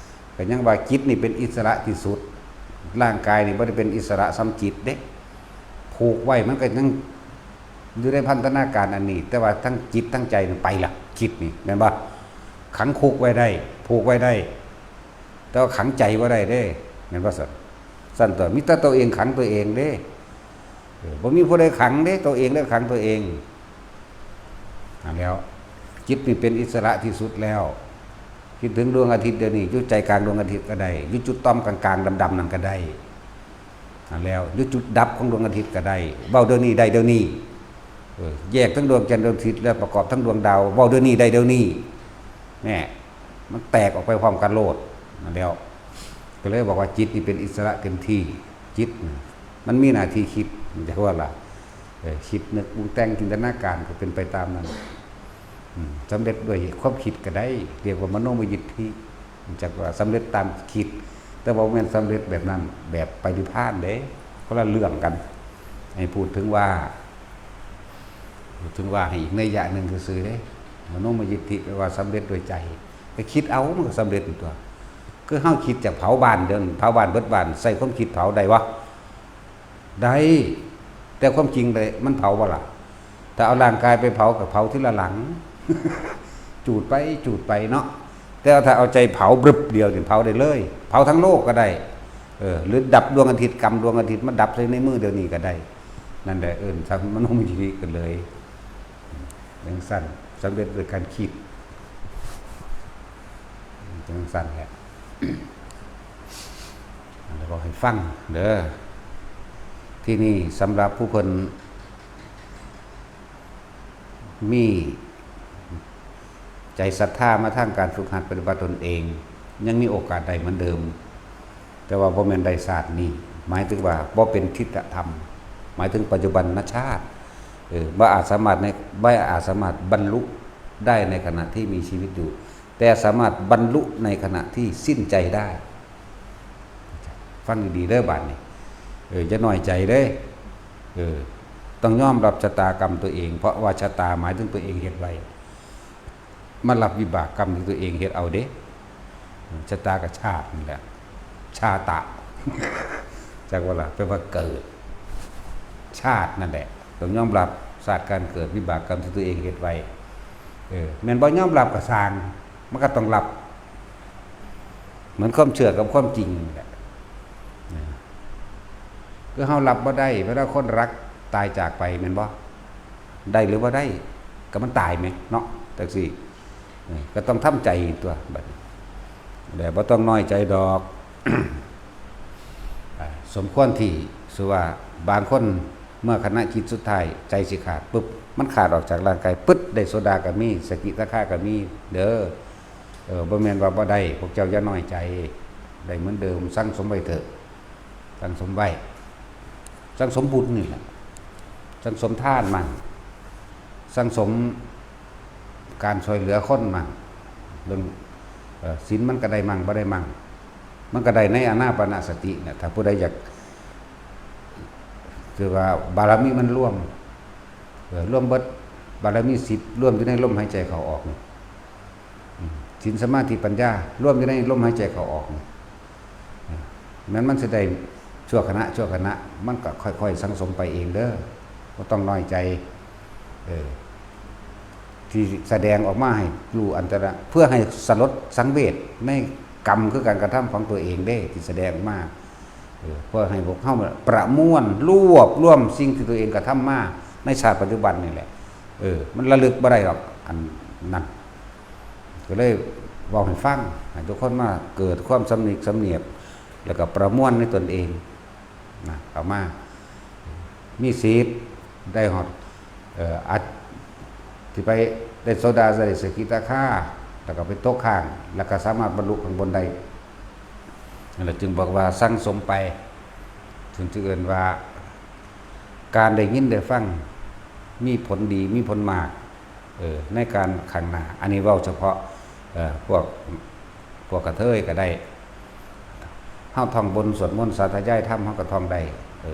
ກໍຍັງວ່າຈິດນີ້ເປັນອິດສະຫຼະທີ່ສຸດ ຮ່າງກາຍນີ້ບໍ່ໄດ້ເປັນອິດສະຫຼະສ່ຳຈິດເດ້ ຜູກໄວ້ມັນກໍຍັງຢູ່ໃນພັນທະນາການອັນນີ້ ແຕ່ວ່າທັງຈິດທັງໃຈນີ້ໄປລະ ຈິດນີ້ ແມ່ນບໍ່? ຂັງຄຸກໄວ້ໄດ້ ຜູກໄວ້ໄດ້ ແຕ່ວ່າຂັງໃຈບໍ່ໄດ້ເດ້ ແມ່ນບໍ່ຊັ້ນ? ຊັ້ນຕົວະ ມີແຕ່ຕົວເອງຂັງຕົວເອງເດ້ ເອີ ບໍ່ມີຜູ້ໃດຂັງເດ້ ຕົວເອງໄດ້ຂັງຕົວເອງ ຫັ້ນແລ້ວ ຈິດນີ້ເປັນອິດສະຫຼະທີ່ສຸດແລ້ວ ຄິດເຖິງດວງອາທິດດຽວນີ້ ຢູ່ໃຈກາງດວງອາທິດກໍໄດ້ ຢູ່ຈຸດຕ່ອມກາງໆ ດຳໆ ນັ້ນກໍໄດ້ ຫັ້ນແລ້ວ ຢູ່ຈຸດດັບຂອງດວງອາທິດກໍໄດ້ ເວົ້າດຽວນີ້ໄດ້ດຽວນີ້ ເອີ ແຍກທັງດວງຈັນດວງອາທິດ ແລ້ວປະກອບທັງດວງດາວ ເວົ້າດຽວນີ້ໄດ້ດຽວນີ້ ແນ່ ມັນແຕກອອກໄປພ້ອມກັນໂລດ ນັ້ນແຫຼະ ກໍເລີຍບອກວ່າຈິດນີ້ເປັນອິດສະຫຼະເຕັມທີ່ ຈິດມັນມີໜ້າທີ່ຄິດ ມັນຈະວ່າລະ ເອີ ຄິດນຶກປຸງແຕ່ງຈິນຕະນາການກໍເປັນໄປຕາມນັ້ນ ອືມ ສຳເລັດດ້ວຍຄວາມຄິດກໍໄດ້ ຮຽກວ່າມະໂນມະຍິດທິ ຈັກວ່າສຳເລັດຕາມຄິດ ແຕ່ວ່າບໍ່ແມ່ນສຳເລັດແບບນັ້ນ ແບບໄປນິບພານເດ້ ຄົນລະເລື່ອງກັນ ໃຫ້ພູດເຖິງວ່າ ເຖິງວ່າໃຫ້ອີກໄນຍະໜຶ່ງຊື່ໆເດ້ ມະໂນມະຍິດທິ ແປວ່າສຳເລັດດ້ວຍໃຈ ໄປຄິດເອົາ ມັນກໍສຳເລັດຢູ່ຕົວະ ຄືເຮົາຄິດຈາກເຜົາບ້ານ ດຽວນີ້ເຜົາບ້ານເບິດບ້ານ ໃຊ້ຄວາມຄິດເຜົາໄດ້ບໍ່? ໄດ້ ແຕ່ຄວາມຈິງເດ້ ມັນເຜົາບໍ່ລະ? ຖ້າເອົາຮ່າງກາຍໄປເຜົາ ກໍເຜົາທີລະຫຼັງ ຈູດໄປ ຈູດໄປເນາະ ແຕ່ວ່າຖ້າເອົາໃຈເຜົາບຶບດຽວນີ້ ເຜົາໄດ້ເລີຍ ເຜົາທັງໂລກກໍໄດ້ ເອີ ຫຼືດັບດວງອາທິດ ກຳດວງອາທິດມາດັບໃສ່ໃນມືດຽວນີ້ກໍໄດ້ ນັ້ນແຫຼະ ເອີ້ນສຳມະໂນມະຍິດທິກັນເລີຍ ຈັ່ງຊັ້ນ ສຳເລັດດ້ວຍການຄິດ ຈັ່ງຊັ້ນແຫຼະ ອັນນີ້ເວົ້າໃຫ້ຟັງເດີ ທີນີ້ສຳລັບຜູ້ເພິ່ນມີ ໃຈສັດທາມາທາງການຝຶກຫັດປະຕິບັດຕົນເອງ ຍັງມີໂອກາດໄດ້ເໝືອນເດີມ, ແຕ່ວ່າບໍ່ແມ່ນໄດ້ຊາດນີ້, ໝາຍເຖິງວ່າບໍ່ເປັນທິດຕະທຳ, ໝາຍເຖິງປັດຈຸບັນນະຊາດ. ເອີ ບໍ່ອາດສາມາດໃນ ບໍ່ອາດສາມາດບັນລຸໄດ້ໃນຂະນະທີ່ມີຊີວິດຢູ່, ແຕ່ສາມາດບັນລຸໃນຂະນະທີ່ສິ້ນໃຈໄດ້. ຟັງດີໆເດີບາດນີ້, ເອີ ຢ່ານ້ອຍໃຈເດີ, ເອີ ຕ້ອງຍອມຮັບຊະຕາກຳຕົວເອງ, ເພາະວ່າຊະຕາໝາຍເຖິງຕົວເອງເຮັດໄວ້. ມາຮັບວິບາກກຳທີ່ຕົວເອງເຮັດເອົາເດ້. ຊະຕາກະຊາດນັ້ນແຫຼະ, ຊາຕະ ຈັກວ່າລະ ແປວ່າເກີດ, ຊາດນັ້ນແຫຼະ. ຕ້ອງຍອມຮັບຊາດການເກີດ, ວິບາກກຳທີ່ຕົວເອງເຮັດໄວ້. ເອີ ແມ່ນບໍ່ຍອມຮັບກະຊ່າງ, ມັນກະຕ້ອງຮັບ. ເໝືອນຄວາມເຊື່ອກັບຄວາມຈິງນີ້ແຫຼະ. ຄືເຮົາຮັບບໍ່ໄດ້ ເວລາຄົນຮັກຕາຍຈາກໄປແມ່ນບໍ່? ໄດ້ຫຼືບໍ່ໄດ້ ກໍມັນຕາຍແໝ ເນາະ ຈັ່ງຊີ້. ເອີ ກໍຕ້ອງທຳໃຈຕົວະ ບັດນີ້ ແລະ ບໍ່ຕ້ອງນ້ອຍໃຈດອກ. ອ່າ ສົມຄວນທີ່ ຄືວ່າ ບາງຄົນເມື່ອຂະນະຈິດສຸດທ້າຍ ໃຈຊິຂາດປຶບ ມັນຂາດອອກຈາກຮ່າງກາຍປຶດ ໄດ້ໂສດາກໍມີ ສະກິທາຄາກໍມີເດີ. ເອີ ບໍ່ແມ່ນວ່າບໍ່ໄດ້, ພວກເຈົ້າຢ່ານ້ອຍໃຈ, ໄດ້ເໝືອນເດີມ. ສັ່ງສົມໄວ້ເຖາະ, ສັ່ງສົມໄວ້, ສັ່ງສົມບຸນນີ້ແຫຼະ, ສັ່ງສົມທານມັນ, ສັ່ງສົມການຊ່ວຍເຫຼືອຄົນມັນ. ເບິ່ງ ເອີ ສິນມັນກໍໄດ້ມັ່ງ ບໍ່ໄດ້ມັ່ງ, ມັນກໍໄດ້ໃນອານາປານະສະຕິນະ. ຖ້າຜູ້ໃດຢາກ ຄືວ່າບາລະມີມັນລວມ ເອີ ລວມເບິດ ບາລະມີສິບ ລວມຢູ່ໃນລົມຫາຍໃຈເຂົ້າອອກນີ້. ອືມ ສິນ ສະມາທິ ປັນຍາ ລວມຢູ່ໃນລົມຫາຍໃຈເຂົ້າອອກນີ້. ເອີ ແມ່ນມັນຊິໄດ້ຊົ່ວຂະນະ ຊົ່ວຂະນະ, ມັນກໍຄ່ອຍໆສັງສົມໄປເອງເດີ, ບໍ່ຕ້ອງນ້ອຍໃຈ. ເອີ ທີ່ສະແດງອອກມາໃຫ້ຮູ້ອັນຕະລະ ເພື່ອໃຫ້ສະຫຼົດສັງເວດໃນກຳ ຄືການກະທຳຂອງຕົວເອງເດ້ ທີ່ສະແດງອອກມາ. ເອີ ເພື່ອໃຫ້ພວກເຮົາປະມວນລວບລວມສິ່ງທີ່ຕົວເອງກະທຳມາໃນຊາດປັດຈຸບັນນີ້ແຫຼະ. ເອີ ມັນລະລຶກບໍ່ໄດ້ດອກອັນນັ້ນ. ກໍເລີຍເວົ້າໃຫ້ຟັງ ໃຫ້ທຸກຄົນມາເກີດຄວາມສຳນຶກສຳນຽກ ແລ້ວກໍປະມວນໃນຕົນເອງນະ ເຂົ້າມາ ມີສິດໄດ້ຮອດ ເອີ ອາດ ທີ່ໄປໄດ້ໂສດາ ໄດ້ສະກິທາຄາ ແລ້ວກໍໄປຕົກຄ້າງ ແລ້ວກໍສາມາດບັນລຸຂ້າງບົນໄດ້. ນັ້ນແຫຼະ ຈຶ່ງບອກວ່າສັ່ງສົມໄປ ເຊິ່ງຈະເອີ້ນວ່າ ການໄດ້ຍິນໄດ້ຟັງມີຜົນດີ ມີຜົນມາກ ເອີ ໃນການຂ້າງໜ້າ. ອັນນີ້ເວົ້າສະເພາະ ເອີ ພວກ ພວກກະເທີຍກໍໄດ້. ເຮົາທ່ອງບົນສວດມົນສາທະຍາຍທຳ ເຮົາກໍທ່ອງໄດ້ ເອີ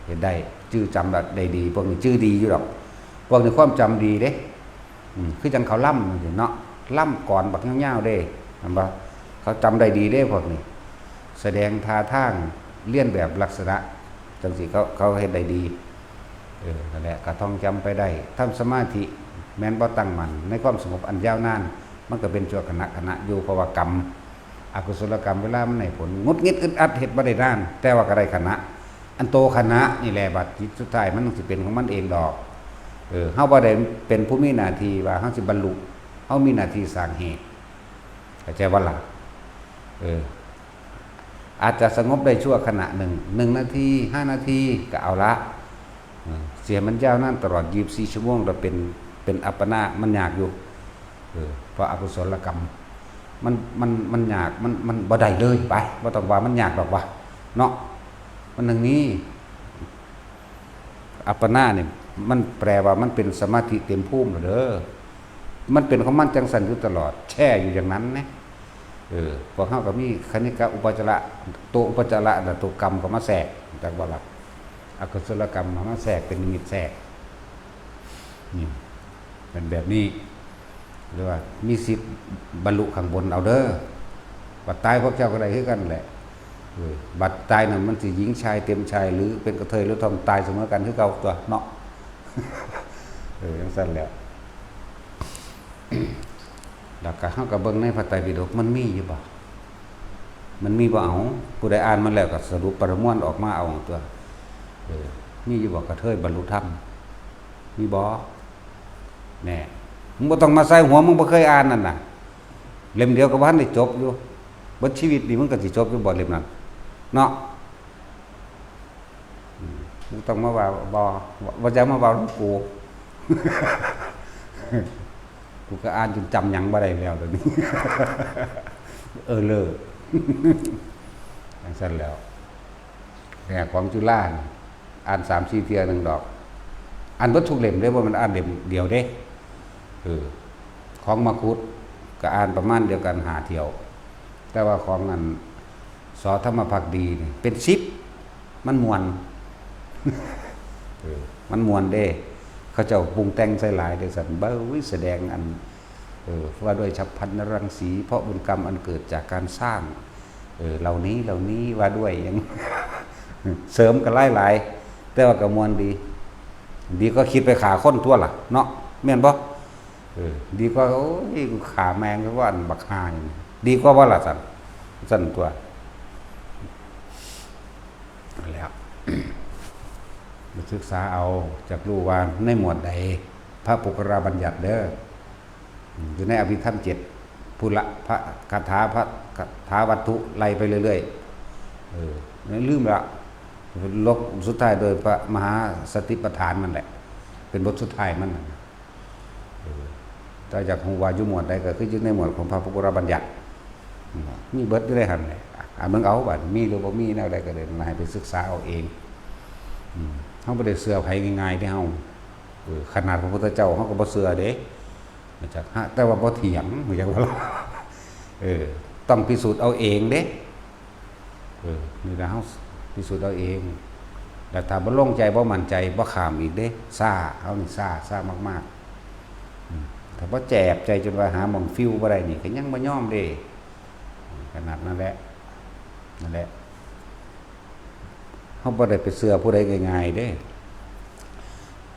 ເຮັດໄດ້ ຈື່ຈຳໄດ້ດີ. ພວກນີ້ຈື່ດີຢູ່ດອກ, ພວກນີ້ຄວາມຈຳດີເດ້. ອືມ ຄືຈັ່ງເຂົາລຳຈັ່ງຊີ້ເນາະ, ລຳກອນບັກຍາວໆເດ້ ແມ່ນບໍ່? ເຂົາຈຳໄດ້ດີເດ້ພວກນີ້, ສະແດງທ່າທາງ ລຽນແບບລັກສະນະຈັ່ງຊີ້ ເຂົາ ເຂົາເຮັດໄດ້ດີ. ເອີ ນັ້ນແຫຼະ ກະທ່ອງຈຳໄປໄດ້. ທຳສະມາທິແມ່ນບໍ່ຕັ້ງໝັ້ນໃນຄວາມສະຫງົບອັນຍາວນານ, ມັນກະເປັນຊົ່ວຂະນະຂະນະຢູ່ ເພາະວ່າກຳ ອະກຸສົລະກຳ ເວລາມັນໃຫ້ຜົນ ຫງຸດຫງິດອຶດອັດ ເຮັດບໍ່ໄດ້ນານ, ແຕ່ວ່າກໍໄດ້ຂະນະ. ອັນໂຕຂະນະນີ້ແຫຼະ ບາດຈິດສຸດທ້າຍມັນຕ້ອງຊິເປັນຂອງມັນເອງດອກ. ເອີ ເຮົາບໍ່ໄດ້ເປັນຜູ້ມີໜ້າທີ່ວ່າເຮົາຊິບັນລຸ, ເຮົາມີໜ້າທີ່ສ້າງເຫດ. ເຂົ້າໃຈບໍ່ລະ? ເອີ ອາດຈະສະຫງົບໄດ້ຊົ່ວຂະນະໜຶ່ງ ໜຶ່ງນາທີ ຫ້ານາທີ ກໍເອົາລະ. ເອີ ຊິໃຫ້ມັນຍາວນານຕະຫຼອດ ຊາວສີ່ຊົ່ວໂມງ ແລ້ວເປັນ ເປັນອັບປະນາ ມັນຍາກຢູ່. ເອີ ເພາະອະກຸສົລະກຳ ມັນ ມັນ ມັນຍາກ ມັນ ມັນບໍ່ໄດ້ເລີຍ. ໄປ ບໍ່ຕ້ອງວ່າມັນຍາກດອກວະ ເນາະ. ມັນຈັ່ງນີ້ ອັບປະນານີ້ ມັນແປວ່າມັນເປັນສະມາທິເຕັມພູມແລ້ວເດີ. ມັນເປັນຂອງມັນຈັ່ງຊັ້ນຢູ່ຕະຫຼອດ ແຊ່ຢູ່ຢ່າງນັ້ນນະ. ເອີ ພວກເຮົາກໍມີຄະນິກະອຸປະຈາລະ ໂຕອຸປະຈາລະ ແລະ ໂຕກຳກໍມາແຊກ ຈັກບໍ່ລະ? ອະກຸສົລະກຳມາແຊກ ເປັນນິມິດແຊກ. ນີ້ ເປັນແບບນີ້ ຫຼືວ່າມີສິດບັນລຸຂ້າງບົນເອົາເດີ. ບັດຕາຍພວກເຈົ້າກໍໄດ້ຄືກັນແຫຼະ. ເອີ ບັດຕາຍນັ້ນມັນຊິຍິງຊາຍເຕັມຊາຍ ຫຼືເປັນກະເທີຍຫຼືທອມ ຕາຍສະເໝີກັນຄືເກົ່າຕົວະເນາະ. ເອີ ຈັ່ງຊັ້ນແຫຼະ. ແລ້ວກໍເຮົາກໍເບິ່ງໃນພະໄຕປິດົກ ມັນມີຢູ່ບໍ່? ມັນມີບໍ່? ເອົາ ຜູ້ໃດອ່ານມາແລ້ວກໍສະຫຼຸບປະມວນອອກມາເອົາຕົວະ. ເອີ ມີຢູ່ບໍ່ກະເທີຍບັນລຸທຳ? ມີບໍ່? ແນ່ ມຶງບໍ່ຕ້ອງມາໃສ່ຫົວ ມຶງບໍ່ເຄີຍອ່ານນັ້ນນະ. ເຫຼັ້ມດຽວກໍບໍ່ທັນໄດ້ຈົບຢູ່. ເບິດຊີວິດນີ້ມຶງກໍຊິຈົບຢູ່ບໍ່ເຫຼັ້ມນັ້ນເນາະ? ອືມ ບໍ່ຕ້ອງມາວ່າ ບໍ່ ບໍ່ຢາກມາເວົ້ານຳກູ. ກູກໍອ່ານຈົນຈຳຫຍັງບໍ່ໄດ້ແລ້ວດຽວນີ້ ເອີເລີ ຈັ່ງຊັ້ນແລ້ວ. ແນວຂອງຈຸລານີ້ ອ່ານສາມສີ່ເທື່ອໜຶ່ງດອກ ອ່ານເບິດທຸກເຫຼັ້ມເດ້ ບໍ່ແມ່ນອ່ານເຫຼັ້ມດຽວເດ້. ເອີ ຂອງມະຄຸດກໍອ່ານປະມານດຽວກັນຫ້າຖ້ຽວ ແຕ່ວ່າຂອງອັນ ສ ທຳມະພັກດີນີ້ເປັນສິບ ມັນມ່ວນ ເອີ ມັນມ່ວນເດ້ ເຂົາເຈົ້າປຸງແຕ່ງໃສ່ຫຼາຍເດ້ຊັ້ນ ເບິ່ງ ສະແດງອັນ ເອີ ວ່າດ້ວຍ ສັບພັນນະລັງສີ ເພາະບຸນກຳອັນເກີດຈາກການສ້າງ ເອີ ເຫຼົ່ານີ້ ເຫຼົ່ານີ້ວ່າດ້ວຍຫຍັງ ເສີມກັນຫຼາຍໆ ແຕ່ວ່າກໍມ່ວນດີ ດີກວ່າຄິດໄປຂ້າຄົນຕົວະລະເນາະ ແມ່ນບໍ່? ເອີ ດີກວ່າ ໂອ້ຍ ຂ້າແມ່ງ ຄືວ່າອັນບັກຫ່ານີ້ ດີກວ່າບໍ່ລະຊັ້ນ ຊັ້ນຕົວະ ແລ້ວ ໄປສຶກສາເອົາ ຈັກຮູ້ວ່າໃນໝວດໃດ ພະປຸກຄະລະບັນຍັດເດີ ຢູ່ໃນອະພິທຳເຈັດ ພຸ້ນລະ ພະຄາຖາ ພະຄາຖາວັດຖຸ ໄລ່ໄປເລື້ອຍໆ ເອີ ລືມລະ ລົກສຸດທ້າຍໂດຍພະມະຫາສະຕິປະທານນັ້ນແຫຼະ ເປັນບົດສຸດທ້າຍມັນນັ້ນ ເອີ ຖ້າຢາກຮູ້ວ່າຢູ່ໝວດໃດ ກໍຄືຢູ່ໃນໝວດຂອງພະປຸກຄະລະບັນຍັດ ມີເບິດຢູ່ໃນຫັ້ນແຫຼະ. ອ່ານເບິ່ງເອົາ ບາດມີຫຼືບໍ່ມີແນວໃດກໍໄດ້ ໃຫ້ໄປສຶກສາເອົາເອງ. ເຮົາບໍ່ໄດ້ເຊື່ອໃຜງ່າຍໆເດ້ເຮົາ. ເອີ ຂະໜາດພະພຸດທະເຈົ້າເຮົາກໍບໍ່ເຊື່ອເດ້ ແຕ່ວ່າບໍ່ຖຽງ ຮູ້ຈັກບໍ່ລະ? ເອີ ຕ້ອງພິສູດເອົາເອງເດ້. ເອີ ນີ້ລະເຮົາພິສູດເອົາເອງ ແລ້ວຖ້າບໍ່ລົງໃຈ ບໍ່ໝັ້ນໃຈ ບໍ່ຂ້າມອີກເດ້. ຊ້າ ເຮົານີ້ຊ້າ ຊ້າມາກໆ. ອືມ ຖ້າບໍ່ແຈບໃຈຈົນວ່າຫາໝ່ອງຟິວບໍ່ໄດ້ນີ້ ກໍຍັງບໍ່ຍອມເດ້. ຂະໜາດນັ້ນແຫຼະ ນັ້ນແຫຼະ ເຮົາບໍ່ໄດ້ໄປເຊື່ອຜູ້ໃດງ່າຍໆເດ້.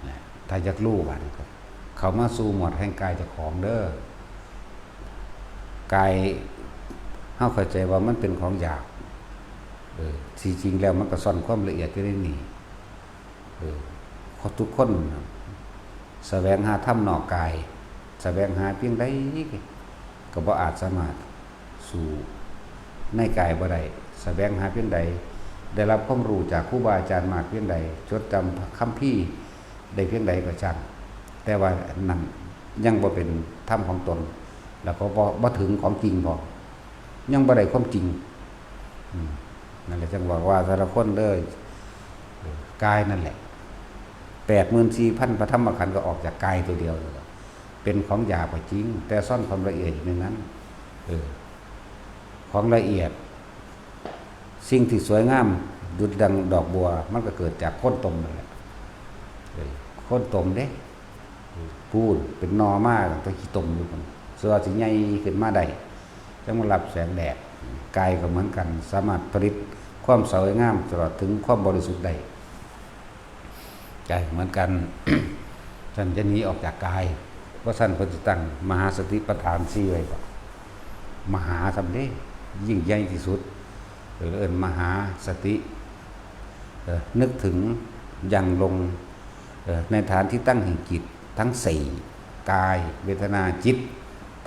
ນະ ຖ້າຢາກຮູ້ບາດນີ້ກໍເຂົ້າມາສູ່ໝວດແຫ່ງກາຍເຈົ້າຂອງເດີ. ກາຍ ເຮົາເຂົ້າໃຈວ່າມັນເປັນຂອງຫຍາບ ເອີ ທີ່ຈິງແລ້ວມັນກໍຊ່ອນຄວາມລະອຽດຢູ່ໃນນີ້. ເອີ ເພາະທຸກຄົນສະແຫວງຫາທຳນອກກາຍ ສະແຫວງຫາພຽງໃດກໍບໍ່ອາດສາມາດ ສູ້ໃນກາຍບໍ່ໄດ້. ສະແຫວງຫາພຽງໃດ ໄດ້ຮັບຄວາມຮູ້ຈາກຄູບາອາຈານມາກພຽງໃດ ຈົດຈຳຄຳພີໄດ້ພຽງໃດກໍຊ່າງ ແຕ່ວ່ານັ້ນຍັງບໍ່ເປັນທຳຂອງຕົນ ແລ້ວກໍບໍ່ ບໍ່ເຖິງຂອງຈິງພ້ອມ ຍັງບໍ່ໄດ້ຄວາມຈິງ. ອືມ ນັ້ນແຫຼະ ຈັ່ງບອກວ່າແຕ່ລະຄົນເດີ ກາຍນັ້ນແຫຼະ ແປດໝື່ນສີ່ພັນພະທຳມະຂັນກໍອອກຈາກກາຍຕົວດຽວນີ້ແຫຼະ. ເປັນຂອງຫຍາບກໍຈິງ ແຕ່ຊ່ອນຄວາມລະອຽດຢູ່ໃນນັ້ນ. ເອີ ຂອງລະອຽດ ສິ່ງທີ່ສວຍງາມດຸດດັ່ງດອກບົວ ມັນກໍເກີດຈາກໂຄນຕົມນັ້ນແຫຼະ. ເອີ ໂຄນຕົມເດ້ ປູນເປັນໜໍ່ມາຕັ້ງແຕ່ຂີ້ຕົມຢູ່ພຸ້ນ ສ່ວນວ່າຊິໃຫຍ່ຂຶ້ນມາໄດ້ ຈັ່ງມາຮັບແສງແດດ. ກາຍກໍເໝືອນກັນ ສາມາດຜະລິດຄວາມສວຍງາມຕະຫຼອດເຖິງຄວາມບໍລິສຸດໄດ້. ໃຈເໝືອນກັນ ຊັ້ນຈະໜີອອກຈາກກາຍ ບໍ່ຊັ້ນເພິ່ນຊິຕັ້ງມະຫາສະຕິປະທານສີ່ໄວ້ບໍ? ມະຫາສ່ຳເດ້ ຍິ່ງໃຫຍ່ທີ່ສຸດ ເອີ້ນມະຫາສະຕິ ເອີ ນຶກເຖິງ ຍັງລົງ ເອີ ໃນຖານທີ່ຕັ້ງແຫ່ງຈິດທັງສີ່ ກາຍ ເວທະນາ ຈິດ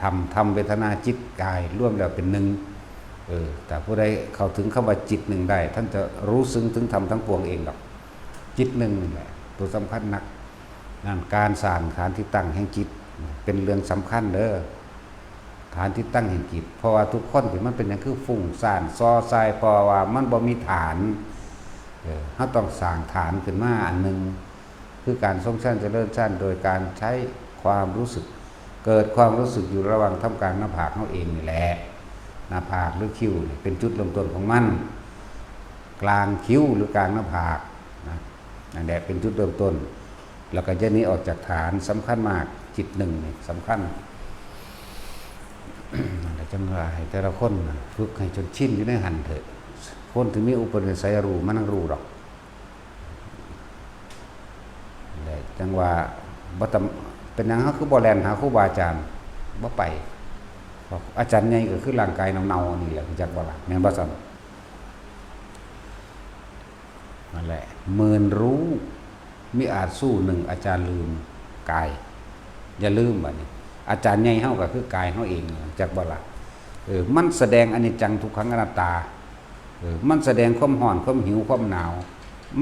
ທຳ ທຳ ເວທະນາ ຈິດ ກາຍ ລວມແລ້ວເປັນໜຶ່ງ. ເອີ ຖ້າຜູ້ໃດເຂົ້າເຖິງຄຳວ່າຈິດໜຶ່ງໄດ້ ທ່ານຈະຮູ້ເຊິ່ງເຖິງທຳທັງປວງເອງດອກ. ຈິດໜຶ່ງນີ້ແຫຼະຕົວສຳຄັນນັກ. ນັ້ນ ການສ້າງຖານທີ່ຕັ້ງແຫ່ງຈິດເປັນເລື່ອງສຳຄັນເດີ ຖານທີ່ຕັ້ງແຫ່ງຈິດ. ເພາະວ່າທຸກຄົນທີ່ມັນເປັນຫຍັງຄືຟຸ້ງສ້ານຊໍ່ຊາຍ ເພາະວ່າມັນບໍ່ມີຖານ. ເອີ ເຮົາຕ້ອງສ້າງຖານຂຶ້ນມາອັນໜຶ່ງ ຄືການຊົງຊັ້ນຈະເລີນຊັ້ນໂດຍການໃຊ້ຄວາມຮູ້ສຶກ ເກີດຄວາມຮູ້ສຶກຢູ່ລະຫວ່າງທ່າມກາງໜ້າຜາກເຮົາເອງນີ້ແຫຼະ. ໜ້າຜາກ ຫຼື ຄິ້ວນີ້ເປັນຈຸດເລີ່ມຕົ້ນຂອງມັນ ກາງຄິ້ວ ຫຼື ກາງໜ້າຜາກນະ ນັ້ນແຫຼະເປັນຈຸດເລີ່ມຕົ້ນ ແລ້ວກໍຢ່າໜີອອກຈາກຖານ ສຳຄັນມາກ. ຈິດໜຶ່ງນີ້ສຳຄັນ. ນັ້ນແຫຼະ ຈັ່ງວ່າໃຫ້ແຕ່ລະຄົນຝຶກໃຫ້ຈົນຊິນຢູ່ໃນຫັ້ນເຖາະ. ຄົນທີ່ມີອຸປະນິໄສຮູ້ ມັນຍັງຮູ້ດອກ. ແລະ ຈັ່ງວ່າບໍ່ຕຳ ເປັນຫຍັງເຮົາຄືບໍ່ແລ່ນຫາຄູບາອາຈານ? ບໍ່ໄປ. ອາຈານໃຫຍ່ກໍຄືຮ່າງກາຍເນົ່າໆນີ້ແຫຼະ ຮູ້ຈັກບໍ່ລະ? ແມ່ນບໍ່ຊັ້ນ? ນັ້ນແຫຼະ ໝື່ນຮູ້ມິອາດສູ້ໜຶ່ງອາຈານລືມກາຍ. ຢ່າລືມບາດນີ້ ອາຈານໃຫຍ່ເຮົາກໍຄືກາຍເຮົາເອງ ຮູ້ຈັກບໍ່ລະ? ເອີ ມັນສະແດງອະນິດຈັງ ທຸກຂັງ ອະນັດຕາ. ເອີ ມັນສະແດງຄວາມຮ້ອນ ຄວາມຫິວ ຄວາມໜາວ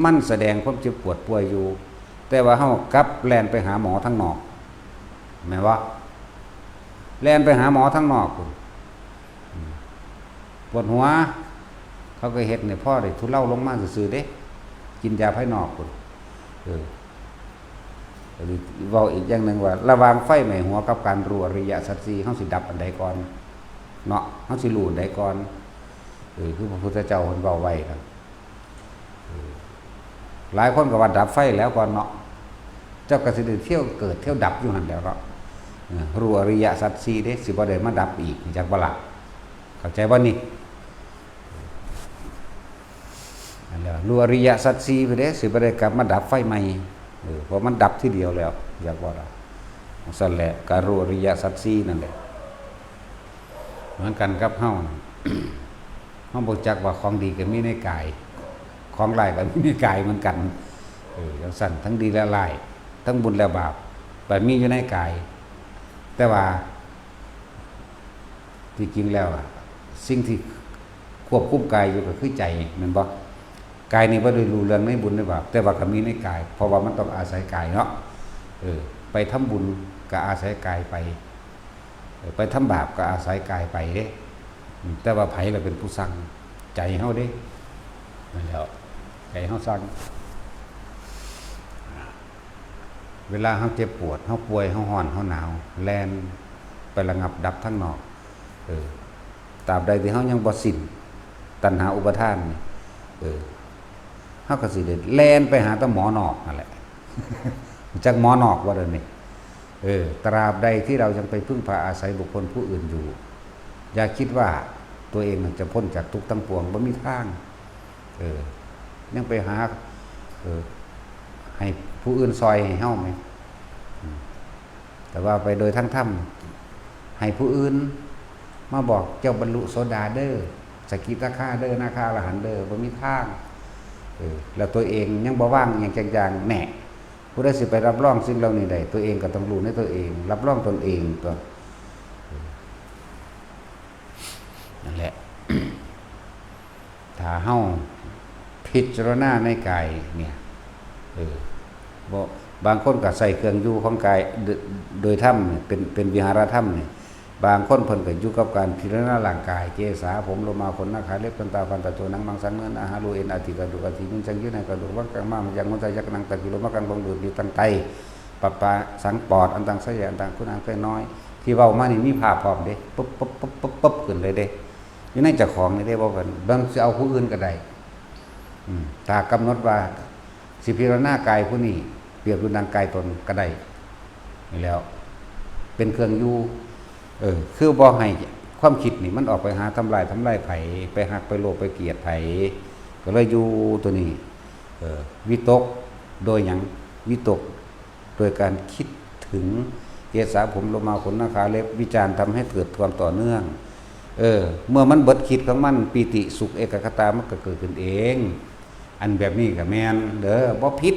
ມັນສະແດງຄວາມເຈັບປວດປ່ວຍຢູ່ ແຕ່ວ່າເຮົາກັບແລ່ນໄປຫາໝໍທາງນອກ ແມ່ນບໍ່? ແລ່ນໄປຫາໝໍທາງນອກພຸ້ນ ອືມ ປວດຫົວ ເຂົາກໍເຮັດໃຫ້ພໍໄດ້ທຸເລົາລົງມາຊື່ໆເດ້ ກິນຢາພາຍນອກພຸ້ນ ເອີ ກໍຊິເວົ້າອີກຢ່າງໜຶ່ງວ່າ ລະຫວ່າງໄຟໄໝ້ຫົວກັບການຮູ້ອະລິຍະສັດສີ່ ເຮົາຊິດັບອັນໃດກ່ອນເນາະ ເຮົາຊິຮູ້ອັນໃດກ່ອນ ເອີ ຄືພະພຸດທະເຈົ້າເພິ່ນເວົ້າໄວ້ນະ. ເອີ ຫຼາຍຄົນກໍວ່າດັບໄຟແລ້ວກ່ອນເນາະ ເຈົ້າກໍຊິໄດ້ທ່ຽວເກີດທ່ຽວດັບຢູ່ຫັ້ນແຫຼ້ວເນາະ ເອີ ຮູ້ອະລິຍະສັດສີ່ເດ້ ຊິບໍ່ໄດ້ມາດັບອີກ ຮູ້ຈັກບໍ່ລະ? ເຂົ້າໃຈບໍ່ນີ້? ເອີ ນັ້ນແຫຼະ ຮູ້ອະລິຍະສັດສີ່ພຸ້ນເດ້ ຊິບໍ່ໄດ້ກັບມາດັບໄຟໃໝ່ ເອີ ເພາະມັນດັບທີດຽວແລ້ວ ຢາກວ່າລະ ຈັ່ງຊັ້ນແຫຼະ ການຮູ້ອະລິຍະສັດສີ່ນັ້ນແຫຼະ ເໝືອນກັນກັບເຮົາ ເຮົາບໍ່ຈັກວ່າຂອງດີກໍມີໃນກາຍ ຂອງຮ້າຍກໍມີໃນກາຍເໝືອນກັນ ເອີ ຈັ່ງຊັ້ນ ທັງດີແລະຮ້າຍ ທັງບຸນແລະບາບ ກໍມີຢູ່ໃນກາຍ ແຕ່ວ່າ ທີ່ຈິງແລ້ວ ສິ່ງທີ່ຄວບຄຸມກາຍຢູ່ກໍຄືໃຈ ແມ່ນບໍ່? ກາຍນີ້ບໍ່ໄດ້ຮູ້ເລື່ອງໃນບຸນໃນບາບ ແຕ່ວ່າກໍມີໃນກາຍ ເພາະວ່າມັນຕ້ອງອາໄສກາຍເນາະ ເອີ ໄປທຳບຸນກໍອາໄສກາຍໄປ ເອີ ໄປທຳບາບກໍອາໄສກາຍໄປເດ້ ອືມ ແຕ່ວ່າໃຜລະເປັນຜູ້ສັ່ງ? ໃຈເຮົາເດ້ ນັ້ນແຫຼ້ວ ໃຈເຮົາສັ່ງ ເວລາເຮົາເຈັບປວດ ເຮົາປ່ວຍ ເຮົາຮ້ອນ ເຮົາໜາວ ແລ່ນໄປລະງັບດັບທາງນອກ ເອີ ຕາບໃດທີ່ເຮົາຍັງບໍ່ສິ້ນຕັນຫາອຸປາທານນີ້ ເອີ ເຮົາກໍຊິໄດ້ແລ່ນໄປຫາແຕ່ໝໍນອກຫັ້ນແຫຼະ ຮູ້ຈັກໝໍນອກບໍ່ດຽວນີ້? ເອີ ຕາບໃດທີ່ເຮົາຍັງໄປເພິ່ງພາອາໄສບຸກຄົນຜູ້ອື່ນຢູ່ ຢ່າຄິດວ່າຕົວເອງນັ້ນຈະພົ້ນຈາກທຸກທັງປວງ ບໍ່ມີທາງ ເອີ ຍັງໄປຫາ ເອີ ໃຫ້ຜູ້ອື່ນຊ່ອຍໃຫ້ເຮົາແມ ອືມ ແຕ່ວ່າໄປໂດຍທາງທຳ ໃຫ້ຜູ້ອື່ນມາບອກ ເຈົ້າບັນລຸໂສດາເດີ ສະກິດາຄາເດີ ນາຄາອະລະຫັນເດີ ບໍ່ມີທາງ ເອີ ແລ້ວຕົວເອງຍັງບໍ່ວາງອີ່ຫຍັງຈັກຢ່າງແນ່ ຜູ້ໃດຊິໄປຮັບຮອງສິ່ງເຫຼົ່ານີ້ໄດ້? ຕົວເອງກໍຕ້ອງຮູ້ໃນຕົວເອງ ຮັບຮອງຕົນເອງຕົວະ ເອີ ນັ້ນແຫຼະ ຖ້າເຮົາພິຈາລະນາໃນກາຍເນີ້ຍ ເອີ ບໍ່ ບາງຄົນກໍໃຊ້ເຄື່ອງຢູ່ຂອງກາຍໂດຍ ໂດຍທຳເປັນ ເປັນວິຫາລະທຳນີ້ ບາງຄົນເພິ່ນກໍຢູ່ກັບການພິຈາລະນາຮ່າງກາຍ ເກສາ ຜົມ ໂລມາ ຂົນ ໜັງ ຂາ ເລັບ ຕັນຕາ ຟັນ ຕະ ໂຈ ໜັງ ມັງ ສັນ ເນື້ອ ອາຫານ ຮູ ເອັນ ອາທິ ກະດູກ ອາທິ ເປັນຫຍັງ ເຫຍື່ອ ໜັງ ກະດູກ ມັນ ກາງ ມ້າມ ຢາງ ຫົວ ໃຈ ຍັກ ໜັງ ຕະ ກິໂລ ມັນ ກາງ ບົງ ດູດ ຢູ່ທາງໃຕ້ ປະ ປະ ສັງ ປອດ ອັນຕັງ ສະ ຍາ ອັນຕັງ ຄຸນ ອັນ ເປັນ ນ້ອຍ ທີ່ເວົ້າມານີ້ມີພາບພ້ອມເດ້ ປຶບ ປຶບ ປຶບ ປຶບ ປຶບ ຂຶ້ນເລີຍເດ້ ຢູ່ໃນເຈົ້າຂອງນີ້ເດ້ ບໍ່ແມ່ນ ແມ່ນຊິເອົາຜູ້ອື່ນກໍໄດ້ ອືມ ຖ້າກຳນົດວ່າຊິພິຈາລະນາກາຍຜູ້ນີ້ ປຽບຢູ່ດັ່ງກາຍຕົນກໍໄດ້ ນີ້ແຫຼ້ວ ເປັນເຄື່ອງຢູ່ ເອີ ຄືບໍ່ໃຫ້ຄວາມຄິດນີ້ມັນອອກໄປຫາທຳລາຍ ທຳລາຍໃຜ ໄປຮັກ ໄປໂລບ ໄປກຽດໃຜ ກໍເລີຍຢູ່ຕົວນີ້ ເອີ ວິຕົກໂດຍຫຍັງ? ວິຕົກ ໂດຍການຄິດເຖິງເກສາ ຜົມ ໂລມາ ຂົນ ໜັງ ຂາ ເລັບ ວິຈານ ທຳໃຫ້ເກີດຄວາມຕໍ່ເນື່ອງ ເອີ ເມື່ອມັນເບິດຄິດຂອງມັນ ປີຕິ ສຸກ ເອກະຄະຕາ ມັນກໍເກີດຂຶ້ນເອງ ອັນແບບນີ້ກໍແມ່ນເດີ ບໍ່ຜິດ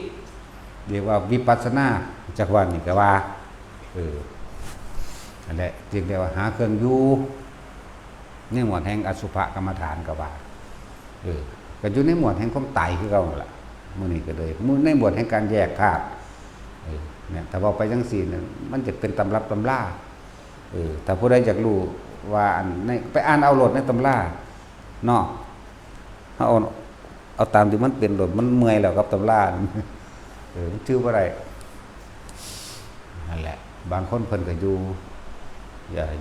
ຮຽກວ່າວິປັດສະນາ ຈັກວ່ານີ້ກໍວ່າ ເອີ ນັ້ນແຫຼະ ຈຶ່ງໄດ້ວ່າຫາເຄື່ອງຢູ່ ໃນໝວດແຫ່ງອະສຸພະກຳມະຖານກໍວ່າ ເອີ ກໍຢູ່ໃນໝວດແຫ່ງຄວາມຕາຍຄືເກົ່ານັ້ນລະ ມື້ນີ້ກໍເລີຍ ໃນໝວດແຫ່ງການແຍກທາດ ເອີ ແມ່ນ ຖ້າເວົ້າໄປຈັ່ງຊີ້ນະ ມັນຈະເປັນຕຳລັບຕຳລາ ເອີ ຖ້າຜູ້ໃດຢາກຮູ້ວ່າອັນໃນ ໄປອ່ານເອົາໂລດໃນຕຳລາເນາະ ເຮົາເອົາ ເອົາຕາມທີ່ມັນເປັນໂລດ ມັນເມື່ອຍແລ້ວກັບຕຳລາ ເອີ ມັນຈື່ບໍ່ໄດ້ ນັ້ນແຫຼະ ບາງຄົນເພິ່ນກໍຢູ່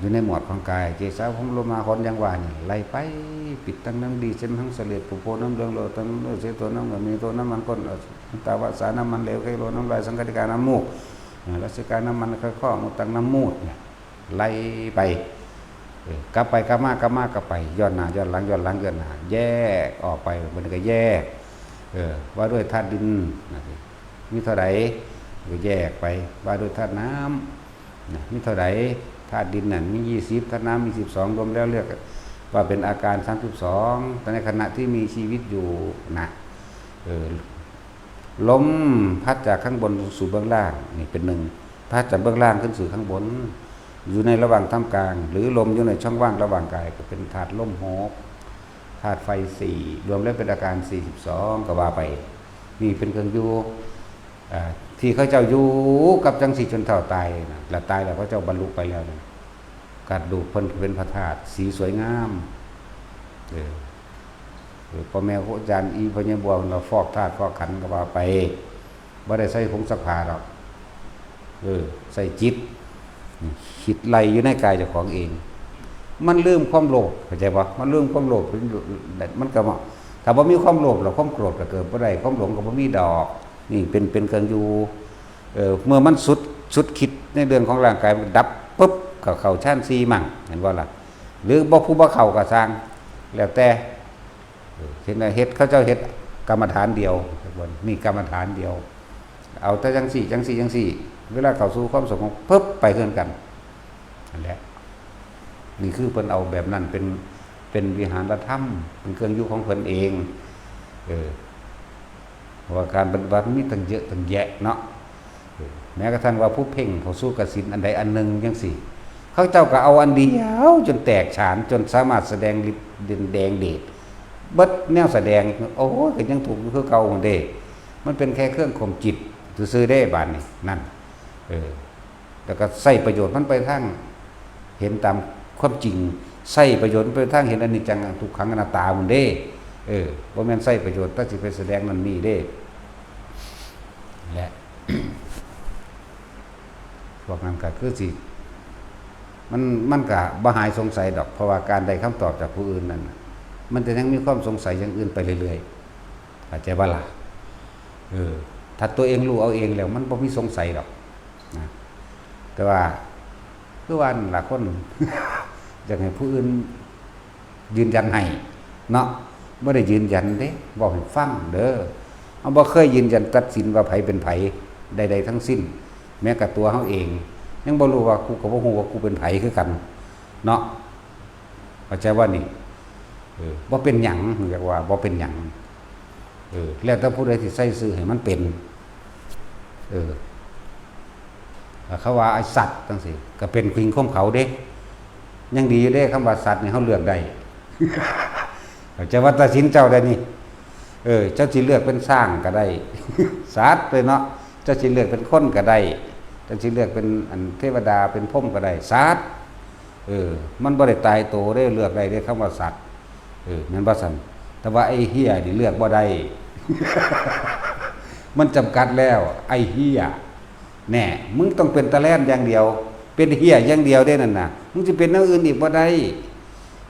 ຢູ່ໃນໝວດຂອງກາຍ ເກສາ ຜົມ ໂລມາ ຂົນ ຢ່າງວ່ານີ້ ໄລ່ໄປ ປິດຕັງ ນ້ຳດີ ເສມຫັງ ສະເລດ ປຸໂພ ນ້ຳເຫຼືອງ ໂລຕັງ ນ້ຳເລືອດ ເສໂຕ ນ້ຳເລືອດ ເມໂທ ນ້ຳມັນ ກົ້ນ ອະ ຕາວະສາ ນ້ຳມັນເຫຼວ ເຄໂລ ນ້ຳລາຍ ສັງຄະຕິກາ ນ້ຳມູກ ລະສິກາ ນ້ຳມັນ ໄຂ ຂໍ້ ມຸດຕັງ ນ້ຳມູດ ໄລ່ໄປ ເອີ ກັບໄປກັບມາ ກັບມາກັບໄປ ຍ້ອນໜ້າຍ້ອນຫຼັງ ຍ້ອນຫຼັງຍ້ອນໜ້າ ແຍກອອກໄປ ບັດນີ້ກໍແຍກ ເອີ ວ່າດ້ວຍທາດດິນ ມີເທົ່າໃດ ກໍແຍກໄປ ວ່າດ້ວຍທາດນ້ຳ ນະ ມີເທົ່າໃດ ທາດດິນນັ້ນມີຊາວ ທາດນ້ຳມີສິບສອງ ລວມແລ້ວລຽກວ່າເປັນອາການສາມສິບສອງ ແຕ່ໃນຂະນະທີ່ມີຊີວິດຢູ່ນະ ເອີ ລົມພັດຈາກຂ້າງບົນສູ່ເບື້ອງລ່າງ ນີ້ເປັນໜຶ່ງ ພັດຈາກເບື້ອງລ່າງຂຶ້ນສູ່ຂ້າງບົນ ຢູ່ໃນລະຫວ່າງທ່າມກາງ ຫຼື ລົມຢູ່ໃນຊ່ອງວ່າງລະຫວ່າງກາຍ ກໍເປັນທາດລົມຫົກ ທາດໄຟສີ່ ລວມແລ້ວເປັນອາການສີ່ສິບສອງ ກໍວ່າໄປ ນີ້ເປັນເຄື່ອງຢູ່ ເອີ ທີ່ເຂົາເຈົ້າຢູ່ກັບຈັ່ງຊີ້ຈົນເຖົ້າຕາຍນະ ແລະ ຕາຍແລ້ວເຂົາເຈົ້າບັນລຸໄປແລ້ວນະ ທາດຮູບເພິ່ນກໍເປັນພະທາດສີສວຍງາມ. ເອີ ເອີ ພໍ່ແມ່ຄູອາຈານອີ່ພໍ່ໃຫຍ່ບົວເພິ່ນວ່າຟອກທາດຟອກຂັນກໍວ່າໄປ, ບໍ່ໄດ້ໃສ່ຜົງຊັກຜ້າດອກ. ເອີ ໃສ່ຈິດ ຄິດໄລ່ຢູ່ໃນກາຍເຈົ້າຂອງເອງ. ມັນລືມຄວາມໂລບ ເຂົ້າໃຈບໍ່? ມັນລືມຄວາມໂລບ ມັນກໍບໍ່ ຖ້າບໍ່ມີຄວາມໂລບແລ້ວ ຄວາມໂກດກໍເກີດບໍ່ໄດ້ ຄວາມຫຼົງກໍບໍ່ມີດອກ. ນີ້ເປັນ ເປັນເຄື່ອງຢູ່. ເອີ ເມື່ອມັນສຸດ ສຸດຄິດໃນເລື່ອງຂອງຮ່າງກາຍ ມັນດັບປຶບ ກໍເຂົ້າຊານສີ່ມັ້ງ ແມ່ນບໍ່ລະ? ຫຼືບໍ່ ຜູ້ບໍ່ເຂົ້າກໍຊ່າງ ແລ້ວແຕ່. ເອີ ເຮັດ ເຮັດ ເຂົາເຈົ້າເຮັດກຳມະຖານດຽວ ນີ້ກຳມະຖານດຽວ ເອົາແຕ່ຈັ່ງຊີ້ ຈັ່ງຊີ້ ຈັ່ງຊີ້ ເວລາເຂົ້າສູ່ຄວາມສະຫງົບ ປຶບ ໄປຄືກັນ. ນັ້ນແຫຼະ ນີ້ຄືເພິ່ນເອົາແບບນັ້ນເປັນ ເປັນວິຫານລະທຳ ເປັນເຄື່ອງຢູ່ຂອງເພິ່ນເອງ. ເອີ ເພາະວ່າການປະຕິບັດມັນມີຕັ້ງເຍາະຕັ້ງແຍະເນາະ. ເອີ ແມ້ກະທັ່ງວ່າຜູ້ເພັ່ງເຂົ້າສູ່ກະສິນອັນໃດອັນໜຶ່ງຈັ່ງຊີ້ ເຂົາເຈົ້າກໍເອົາອັນດຽວຈົນແຕກສານ ຈົນສາມາດສະແດງລິດເດັ່ນແດງເດດ ເບິດແນວສະແດງ ໂອ້ຍ ກໍຍັງຖືກຢູ່ຄືເກົ່າຫັ້ນເດ້. ມັນເປັນແຄ່ເຄື່ອງຂົ່ມຈິດຊື່ໆເດ້ ບາດນີ້ ນັ້ນ ເອີ ແລ້ວກໍໃຊ້ປະໂຫຍດມັນໄປທາງເຫັນຕາມຄວາມຈິງ ໃຊ້ປະໂຫຍດໄປທາງເຫັນອະນິດຈັງ ທຸກຂັງ ອະນັດຕາພຸ້ນເດ້. ເອີ ບໍ່ແມ່ນໃຊ້ປະໂຫຍດແຕ່ຊິໄປສະແດງນັ້ນນີ້ເດ້. ແລະ ພວກນັ້ນກໍຄືຊິ ມັນ ມັນກໍບໍ່ຫາຍສົງໄສດອກ ເພາະວ່າການໄດ້ຄຳຕອບຈາກຜູ້ອື່ນນັ້ນ ມັນຈະຍັງມີຄວາມສົງໄສຢ່າງອື່ນໄປເລື້ອຍໆ. ເຂົ້າໃຈບໍ່ລະ? ເອີ ຖ້າຕົວເອງຮູ້ເອົາເອງແລ້ວ ມັນບໍ່ມີສົງໄສດອກນະ. ແຕ່ວ່າ ຄືວ່ານັ້ນລະ ຄົນ ຢາກໃຫ້ຜູ້ອື່ນຢືນຢັນໃຫ້ເນາະ ບໍ່ໄດ້ຢືນຢັນເດ້ ເວົ້າໃຫ້ຟັງເດີ. ເຮົາບໍ່ເຄີຍຢືນຢັນຕັດສິນວ່າໃຜເປັນໃຜໃດໆທັງສິ້ນ. ແມ້ກະຕົວເຮົາເອງ ຍັງບໍ່ຮູ້ວ່າ ກູກໍບໍ່ຮູ້ວ່າກູເປັນໃຜຄືກັນເນາະ. ເຂົ້າໃຈບໍ່ນີ້? ເອີ ບໍ່ເປັນຫຍັງ ເຮົາຢາກວ່າບໍ່ເປັນຫຍັງ. ເອີ ແລ້ວແຕ່ຜູ້ໃດຊິໃສ່ຊື່ໃຫ້ມັນເປັນ. ເອີ ເຂົາວ່າໄອ້ສັດຈັ່ງຊີ້ ກໍເປັນຄວາມຂອງເຂົາເດ້. ຍັງດີຢູ່ເດ້ ຄຳວ່າສັດນີ້ເຮົາເລືອກໄດ້. ເຈົ້າວ່າຕັດສິນເຈົ້າໄດ້ນີ້. ເອີ ເຈົ້າຊິເລືອກເປັນຊ້າງກໍໄດ້ ສັດເລີຍເນາະ. ເຈົ້າຊິເລືອກເປັນຄົນກໍໄດ້ ເຈົ້າຊິເລືອກເປັນ ອັນ ເທວະດາ ເປັນພົມກໍໄດ້ ສັດ. ເອີ ມັນບໍ່ໄດ້ຕາຍໂຕເດ້ ເລືອກໄດ້ເດ້ ຄຳວ່າສັດ. ເອີ ແມ່ນບໍ່ຊັ້ນ? ແຕ່ວ່າໄອ້ເຫ້ຍນີ້ເລືອກບໍ່ໄດ້ ມັນຈຳກັດແລ້ວ ໄອ້ເຫ້ຍ. ແນ່ ມຶງຕ້ອງເປັນຕາແລນຢ່າງດຽວ ເປັນເຫ້ຍຢ່າງດຽວເດ້ນັ້ນນະ ມຶງຊິເປັນແນວອື່ນອີກບໍ່ໄດ້.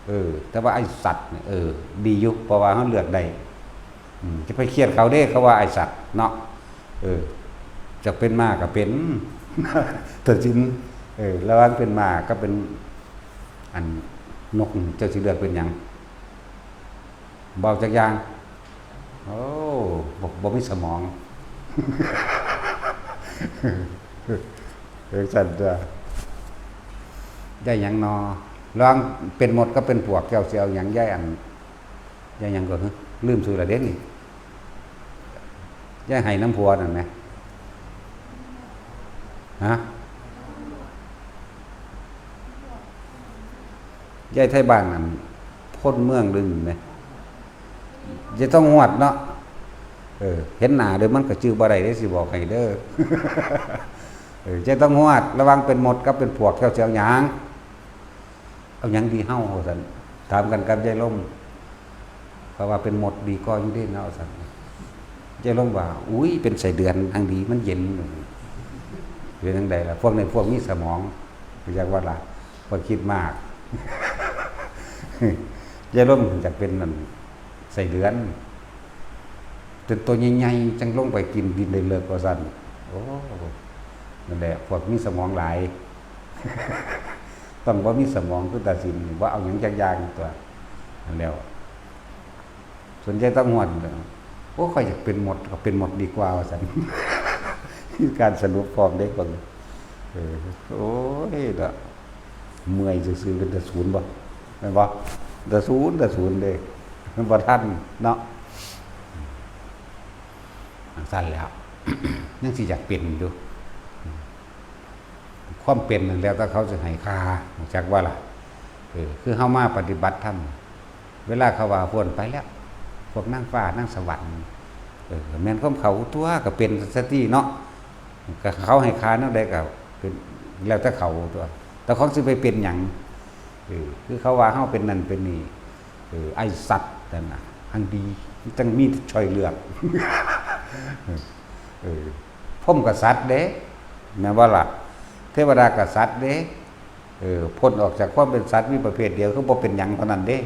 ເອີ ແຕ່ວ່າໄອ້ສັດນີ້ ເອີ ດີຢູ່ ເພາະວ່າເຮົາເລືອກໄດ້. ອືມ ຈະໄປຄຽດເຂົາເດ້ ເຂົາວ່າໄອ້ສັດເນາະ. ເອີ ຈະເປັນມ້າກໍເປັນ ຕັດສິນ. ເອີ ລະຫວ່າງເປັນມ້າກັບເປັນ ອັນ ນົກນີ້ ເຈົ້າຊິເລືອກເປັນຫຍັງ? ເວົ້າຈັກຢ່າງ. ໂອ້ ບໍ່ ບໍ່ມີສະໝອງ. ເອີ ຊັ້ນຕົວະ. ໄດ້ຫຍັງນໍ? ລະຫວ່າງເປັນມົດກັບເປັນປວກ ເຈົ້າຊິເອົາຫຍັງ? ຍາຍອັນ ຍາຍຫຍັງກໍ ລືມຊື່ລະເດ້ນີ້. ຍາຍໄຫ້ນຳຜົວນັ້ນແໝ. ຮະ? ຍາຍໄທບ້ານນັ້ນ ຄົນເມືອງດຶງແໝ. ຍາຍທອງຫວດເນາະ. ເອີ ເຫັນໜ້າເດີ ມັນກໍຈື່ບໍ່ໄດ້ເດ້ ຊິບອກໃຫ້ເດີ. ເອີ ຍາຍທອງຫວດ ລະຫວ່າງເປັນມົດກັບເປັນປວກ ເຈົ້າຊິເອົາຫຍັງ? ເອົາຫຍັງດີເຮົາ ວ່າຊັ້ນ ຖາມກັນກັບຍາຍລົມ. ເຂົາວ່າເປັນມົດດີກວ່າຢູ່ເດ້ເນາະ ວ່າຊັ້ນ. ຍາຍລົມວ່າ ອຸ້ຍ ເປັນໄສ້ເດືອນ ທັງດີ ມັນເຢັນ. ເປັນຈັ່ງໃດລະ ພວກນີ້ພວກມີສະໝອງ ຢາກວ່າລະ ພວກຄິດມາກ. ຍາຍລົມຢາກເປັນນັ້ນ ໄສ້ເດືອນ ເປັນໂຕໃຫຍ່ໆ ຈັ່ງລົງໄປກິນດິນໄດ້ເລິກ ວ່າຊັ້ນ. ໂອ້ ນັ້ນແຫຼະ ພວກມີສະໝອງຫຼາຍ ຕ້ອງບໍ່ມີສະໝອງຄືຕາສິນ ບໍ່ເອົາຫຍັງຈັກຢ່າງຕົວະ. ນັ້ນແລ້ວ ສ່ວນໃຫຍ່ຕ້ອງຮອດ ໂອ້ ຂ້ອຍຢາກເປັນມົດ ກໍເປັນມົດດີກວ່າ ວ່າຊັ້ນ. ມີການສະຫຼຸບພ້ອມເດ້ຄົນ. ເອີ ໂອ້ຍເນາະ ເມື່ອຍຊື່ໆ ເປັນຕາສູນບໍ່? ແມ່ນບໍ່? ຕາສູນ ຕາສູນເດ້ ບໍ່ທັນເນາະ. ຈັ່ງຊັ້ນແຫຼະ ຍັງຊິຢາກເປັນຢູ່. ຄວາມເປັນນັ້ນແລ້ວແຕ່ເຂົາຊິໃຫ້ຄ່າ ຮູ້ຈັກບໍ່ລະ? ເອີ ຄືເຮົາມາປະຕິບັດທຳ ເວລາເຂົາວ່າພວກໄປແລ້ວ ພວກນາງຟ້ານາງສະຫວັນ ເອີ ແມ່ນຄວາມເຂົາຕົວະ ກໍເປັນສະຕິເນາະ. ກໍເຂົາໃຫ້ຄ່າແນວໃດກໍເປັນ ແລ້ວແຕ່ເຂົາຕົວະ ແຕ່ຂອງຊິໄປເປັນຫຍັງ ເອີ ຄືເຂົາວ່າເຮົາເປັນນັ້ນເປັນນີ້ ເອີ ໄອ້ສັດນັ້ນນະ ອັນດີ ມັນຈັ່ງມີຊ່ອຍເລືອກ ເອີ ພົມກະສັດເດ້ ແມ່ນບໍ່ລະ? ເທວະດາກະສັດເດ້ ເອີ ພົ້ນອອກຈາກຄວາມເປັນສັດມີປະເພດດຽວ ຄືບໍ່ເປັນຫຍັງເທົ່ານັ້ນເດ້.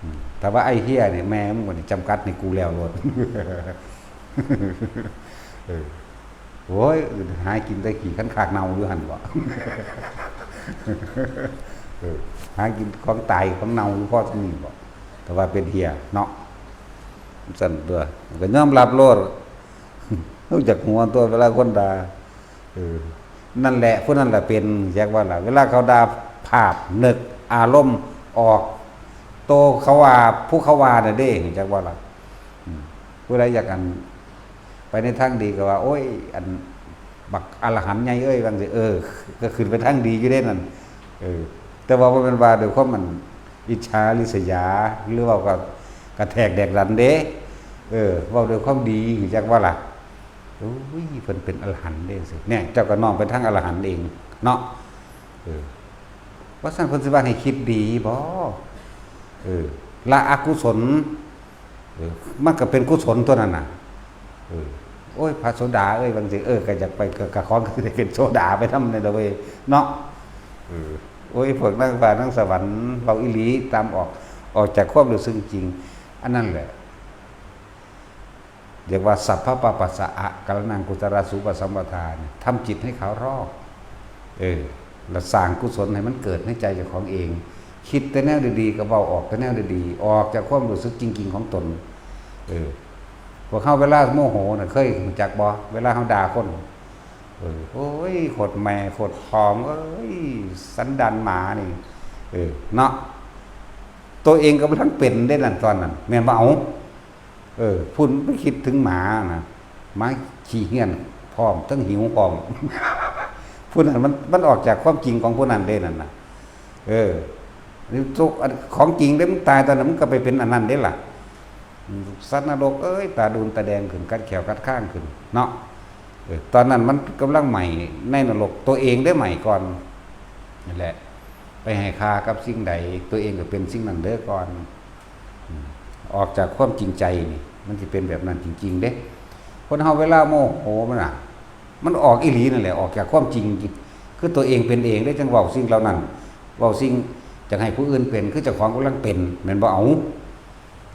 ອືມ ຖ້າວ່າໄອ້ເຮຍນີ້ ແມ່ມຶງບໍ່ໄດ້ຈຳກັດໃຫ້ກູແລ້ວໂລດ ເອີ. ໂອ້ຍ ຫາກິນແຕ່ຂີ້ຄັນຄາກເນົ່າຢູ່ຫັ້ນເບາະ ເອີ ຫາກິນຂອງຕາຍຂອງເນົ່າຢູ່ພໍສ່ຳນີ້ເບາະ ແຕ່ວ່າເປັນເຮຍເນາະ ຊັ້ນຕົວະ ກໍຍອມຮັບໂລດ ຮູ້ຈັກຫົວຕົວະເວລາຄົນດ່າ ເອີ ນັ້ນແຫຼະ ຜູ້ນັ້ນລະເປັນ ຮູ້ຈັກບໍ່ລະ? ເວລາເຂົາດ່າ ພາບນຶກອາລົມອອກ ໂຕເຂົາວ່າ ຜູ້ເຂົາວ່ານະເດ້ ຮູ້ຈັກບໍ່ລະ? ອືມ ຜູ້ໃດຢາກ ອັນ ໄປໃນທາງດີກໍວ່າ ໂອ້ຍ ອັນ ບັກອະລະຫັນໃຫຍ່ເອີຍ ວ່າຈັ່ງຊີ້ ເອີ ກໍຂຶ້ນໄປທາງດີຢູ່ເດ້ນັ້ນ ເອີ ແຕ່ວ່າບໍ່ແມ່ນວ່າດ້ວຍຄວາມ ອັນ ອິດສາລິສຍາ ຫຼືເວົ້າກໍກະແທກແດກດັນເດ້ ເອີ ເວົ້າດ້ວຍຄວາມດີ ຮູ້ຈັກບໍ່ລະ? ໂອ້ຍ ເພິ່ນເປັນອະລະຫັນເດ້ ຈັ່ງຊີ້ ແນ່ ເຈົ້າກໍນ້ອມໄປທາງອະລະຫັນເອງເນາະ ເອີ ວ່າຊັ້ນ ເພິ່ນຊິວ່າໃຫ້ຄິດດີບໍ? ເອີ ລະອະກຸສົນ ເອີ ມັນກໍເປັນກຸສົນຕົວນັ້ນນະ ເອີ ໂອ້ຍ ພະໂສດາເອີຍ ວ່າຈັ່ງຊີ້ ເອີ ກໍຢາກໄປ ກໍ ກໍຂອງກໍຊິໄດ້ເປັນໂສດາໄປນຳແດ່ດອກເວີຍເນາະ ເອີ ໂອ້ຍ ພວກນາງຟ້ານາງສະຫວັນ ເວົ້າອີ່ຫຼີ ຕາມອອກ ອອກຈາກຄວາມຮູ້ສຶກຈິງ ອັນນັ້ນແຫຼະ ຮຽກວ່າ ສັບພະປາປັດສະອາະາລະນັງ ກຸສະລະສູປະສຳປະທາ ທຳຈິດໃຫ້ຂາວລອກ ເອີ ລະສ້າງກຸສົນໃຫ້ມັນເກີດໃນໃຈເຈົ້າຂອງເອງ ຄິດແຕ່ແນວດີໆ ກໍເວົ້າອອກແຕ່ແນວດີໆ ອອກຈາກຄວາມຮູ້ສຶກຈິງໆຂອງຕົນ ເອີ ພວກເຮົາເວລາໂມໂຫນະ ເຄີຍຮູ້ຈັກບໍ່? ເວລາເຮົາດ່າຄົນ ເອີ ໂອ້ຍ ໂຄດແມ່ໂຄດພໍ່ເອີຍ ສັນດານໝານີ້ ເອີ ເນາະ ໂຕເອງກຳລັງເປັນເດ້ນັ້ນ ຕອນນັ້ນ ແມ່ນບໍ່? ເອົາ ເອີ ພຸ້ນໄປຄິດເຖິງໝານະ ໝາຂີ້ເຫື່ອນພ້ອມ ທັງຫິວພ້ອມ ຜູ້ນັ້ນມັນ ມັນອອກຈາກຄວາມຈິງຂອງຜູ້ນັ້ນເດ້ນັ້ນນະ ເອີ ນີ້ຕົວ ອັນ ຂອງຈິງເດ້ ມັນຕາຍຕອນນັ້ນ ມັນກໍໄປເປັນອັນນັ້ນເດ້ລະ ສັດນະລົກເອີຍ ຕາດູນຕາແດງຂຶ້ນ ກັດແຂ້ວກັດຄາງຂຶ້ນເນາະ ເອີ ຕອນນັ້ນມັນກຳລັງໄໝ້ໃນນະລົກ ຕົວເອງໄດ້ໄໝ້ກ່ອນ ນັ້ນແຫຼະ ໄປໃຫ້ຄ່າກັບສິ່ງໃດ ຕົວເອງກໍເປັນສິ່ງນັ້ນເດີກ່ອນ. ອືມ ອອກຈາກຄວາມຈິງໃຈນີ້ ມັນຊິເປັນແບບນັ້ນຈິງໆເດ້. ຄົນເຮົາເວລາໂມໂຫມັນນະ ມັນອອກອີ່ຫຼີນັ້ນແຫຼະ ອອກຈາກຄວາມຈິງ ຄືຕົວເອງເປັນເອງເດ້ ຈັ່ງເວົ້າສິ່ງເຫຼົ່ານັ້ນ ເວົ້າສິ່ງ ຈັ່ງໃຫ້ຜູ້ອື່ນເປັນ ຄືເຈົ້າຂອງກຳລັງເປັນ ແມ່ນບໍ່ເອົາ?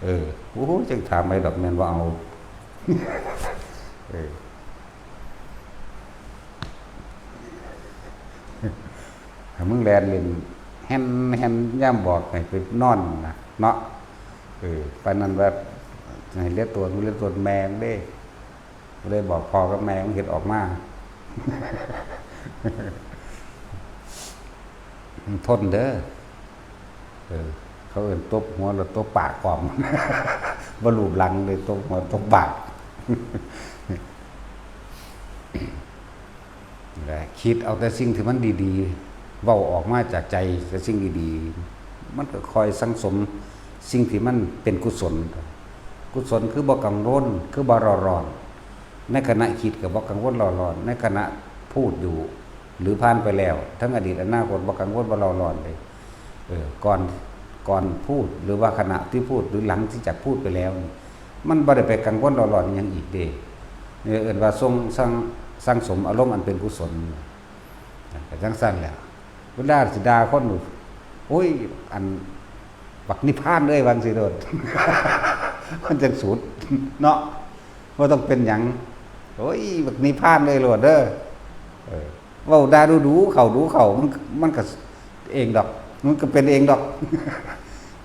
ເອີ ໂອ້ຍ ຈັ່ງຖາມໄປດອກ ແມ່ນບໍ່ເອົາ? ເອີ. ໃຫ້ມຶງແລ່ນຫຼິ້ນແຮ່ນໆ ຍາມບອກໃຫ້ໄປນອນນະເນາະ ເອີ ປານນັ້ນວ່າໃຫ້ເລຍໂຕນ ເລຍໂຕນແມ່ງເດ້ ບໍ່ໄດ້ບອກພໍ່ກັບແມ່ ມັນເຮັດອອກມາ ມັນທົນເດີ ເອີ ເຂົາເອີ້ນຕົບຫົວ ແລ້ວຕົບປາກພ້ອມ ບໍ່ລູບຫຼັງເລີຍ ຕົບຫົວຕົບປາກ ແລະ ຄິດເອົາແຕ່ສິ່ງທີ່ມັນດີໆ ເວົ້າອອກມາຈາກໃຈແຕ່ສິ່ງດີໆ ມັນກໍຄ່ອຍສັງສົມສິ່ງທີ່ມັນເປັນກຸສົນ. ກຸສົນຄືບໍ່ກັງວົນ ຄືບໍ່ເຣົາຮ້ອນ ໃນຂະນະຄິດກໍບໍ່ກັງວົນເຣົາຮ້ອນ ໃນຂະນະພູດຢູ່ ຫຼືຜ່ານໄປແລ້ວ ທັງອະດີດອະນາຄົດ ບໍ່ກັງວົນບໍ່ເຣົາຮ້ອນເດ້ ເອີ ກ່ອນ ກ່ອນພູດ ຫຼືວ່າຂະນະທີ່ພູດ ຫຼືຫຼັງທີ່ຈາກພູດໄປແລ້ວນີ້ ມັນບໍ່ໄດ້ໄປກັງວົນເຣົາຮ້ອນອີ່ຫຍັງອີກເດ້. ນີ້ເອີ້ນວ່າຊົງ ສັງ ສັງສົມອາລົມອັນເປັນກຸສົນ ກໍຈັ່ງຊັ້ນແຫຼະ. ເວລາຊິດ່າຄົນ ໂອ້ຍ ອັນ ບັກນິບພານເອີຍ ວ່າຈັ່ງຊີ້ໂລດ ມັນຈັ່ງສຸດເນາະ ບໍ່ຕ້ອງເປັນຫຍັງ ໂອ້ຍ ບັກນິບພານເອີຍໂລດເດີ ເອີ. ເວົ້າດ່າດູໆ ເຂົ້າດູເຂົ້າ ມັນ ມັນກໍເອງດອກ ມັນກໍເປັນເອງດອກ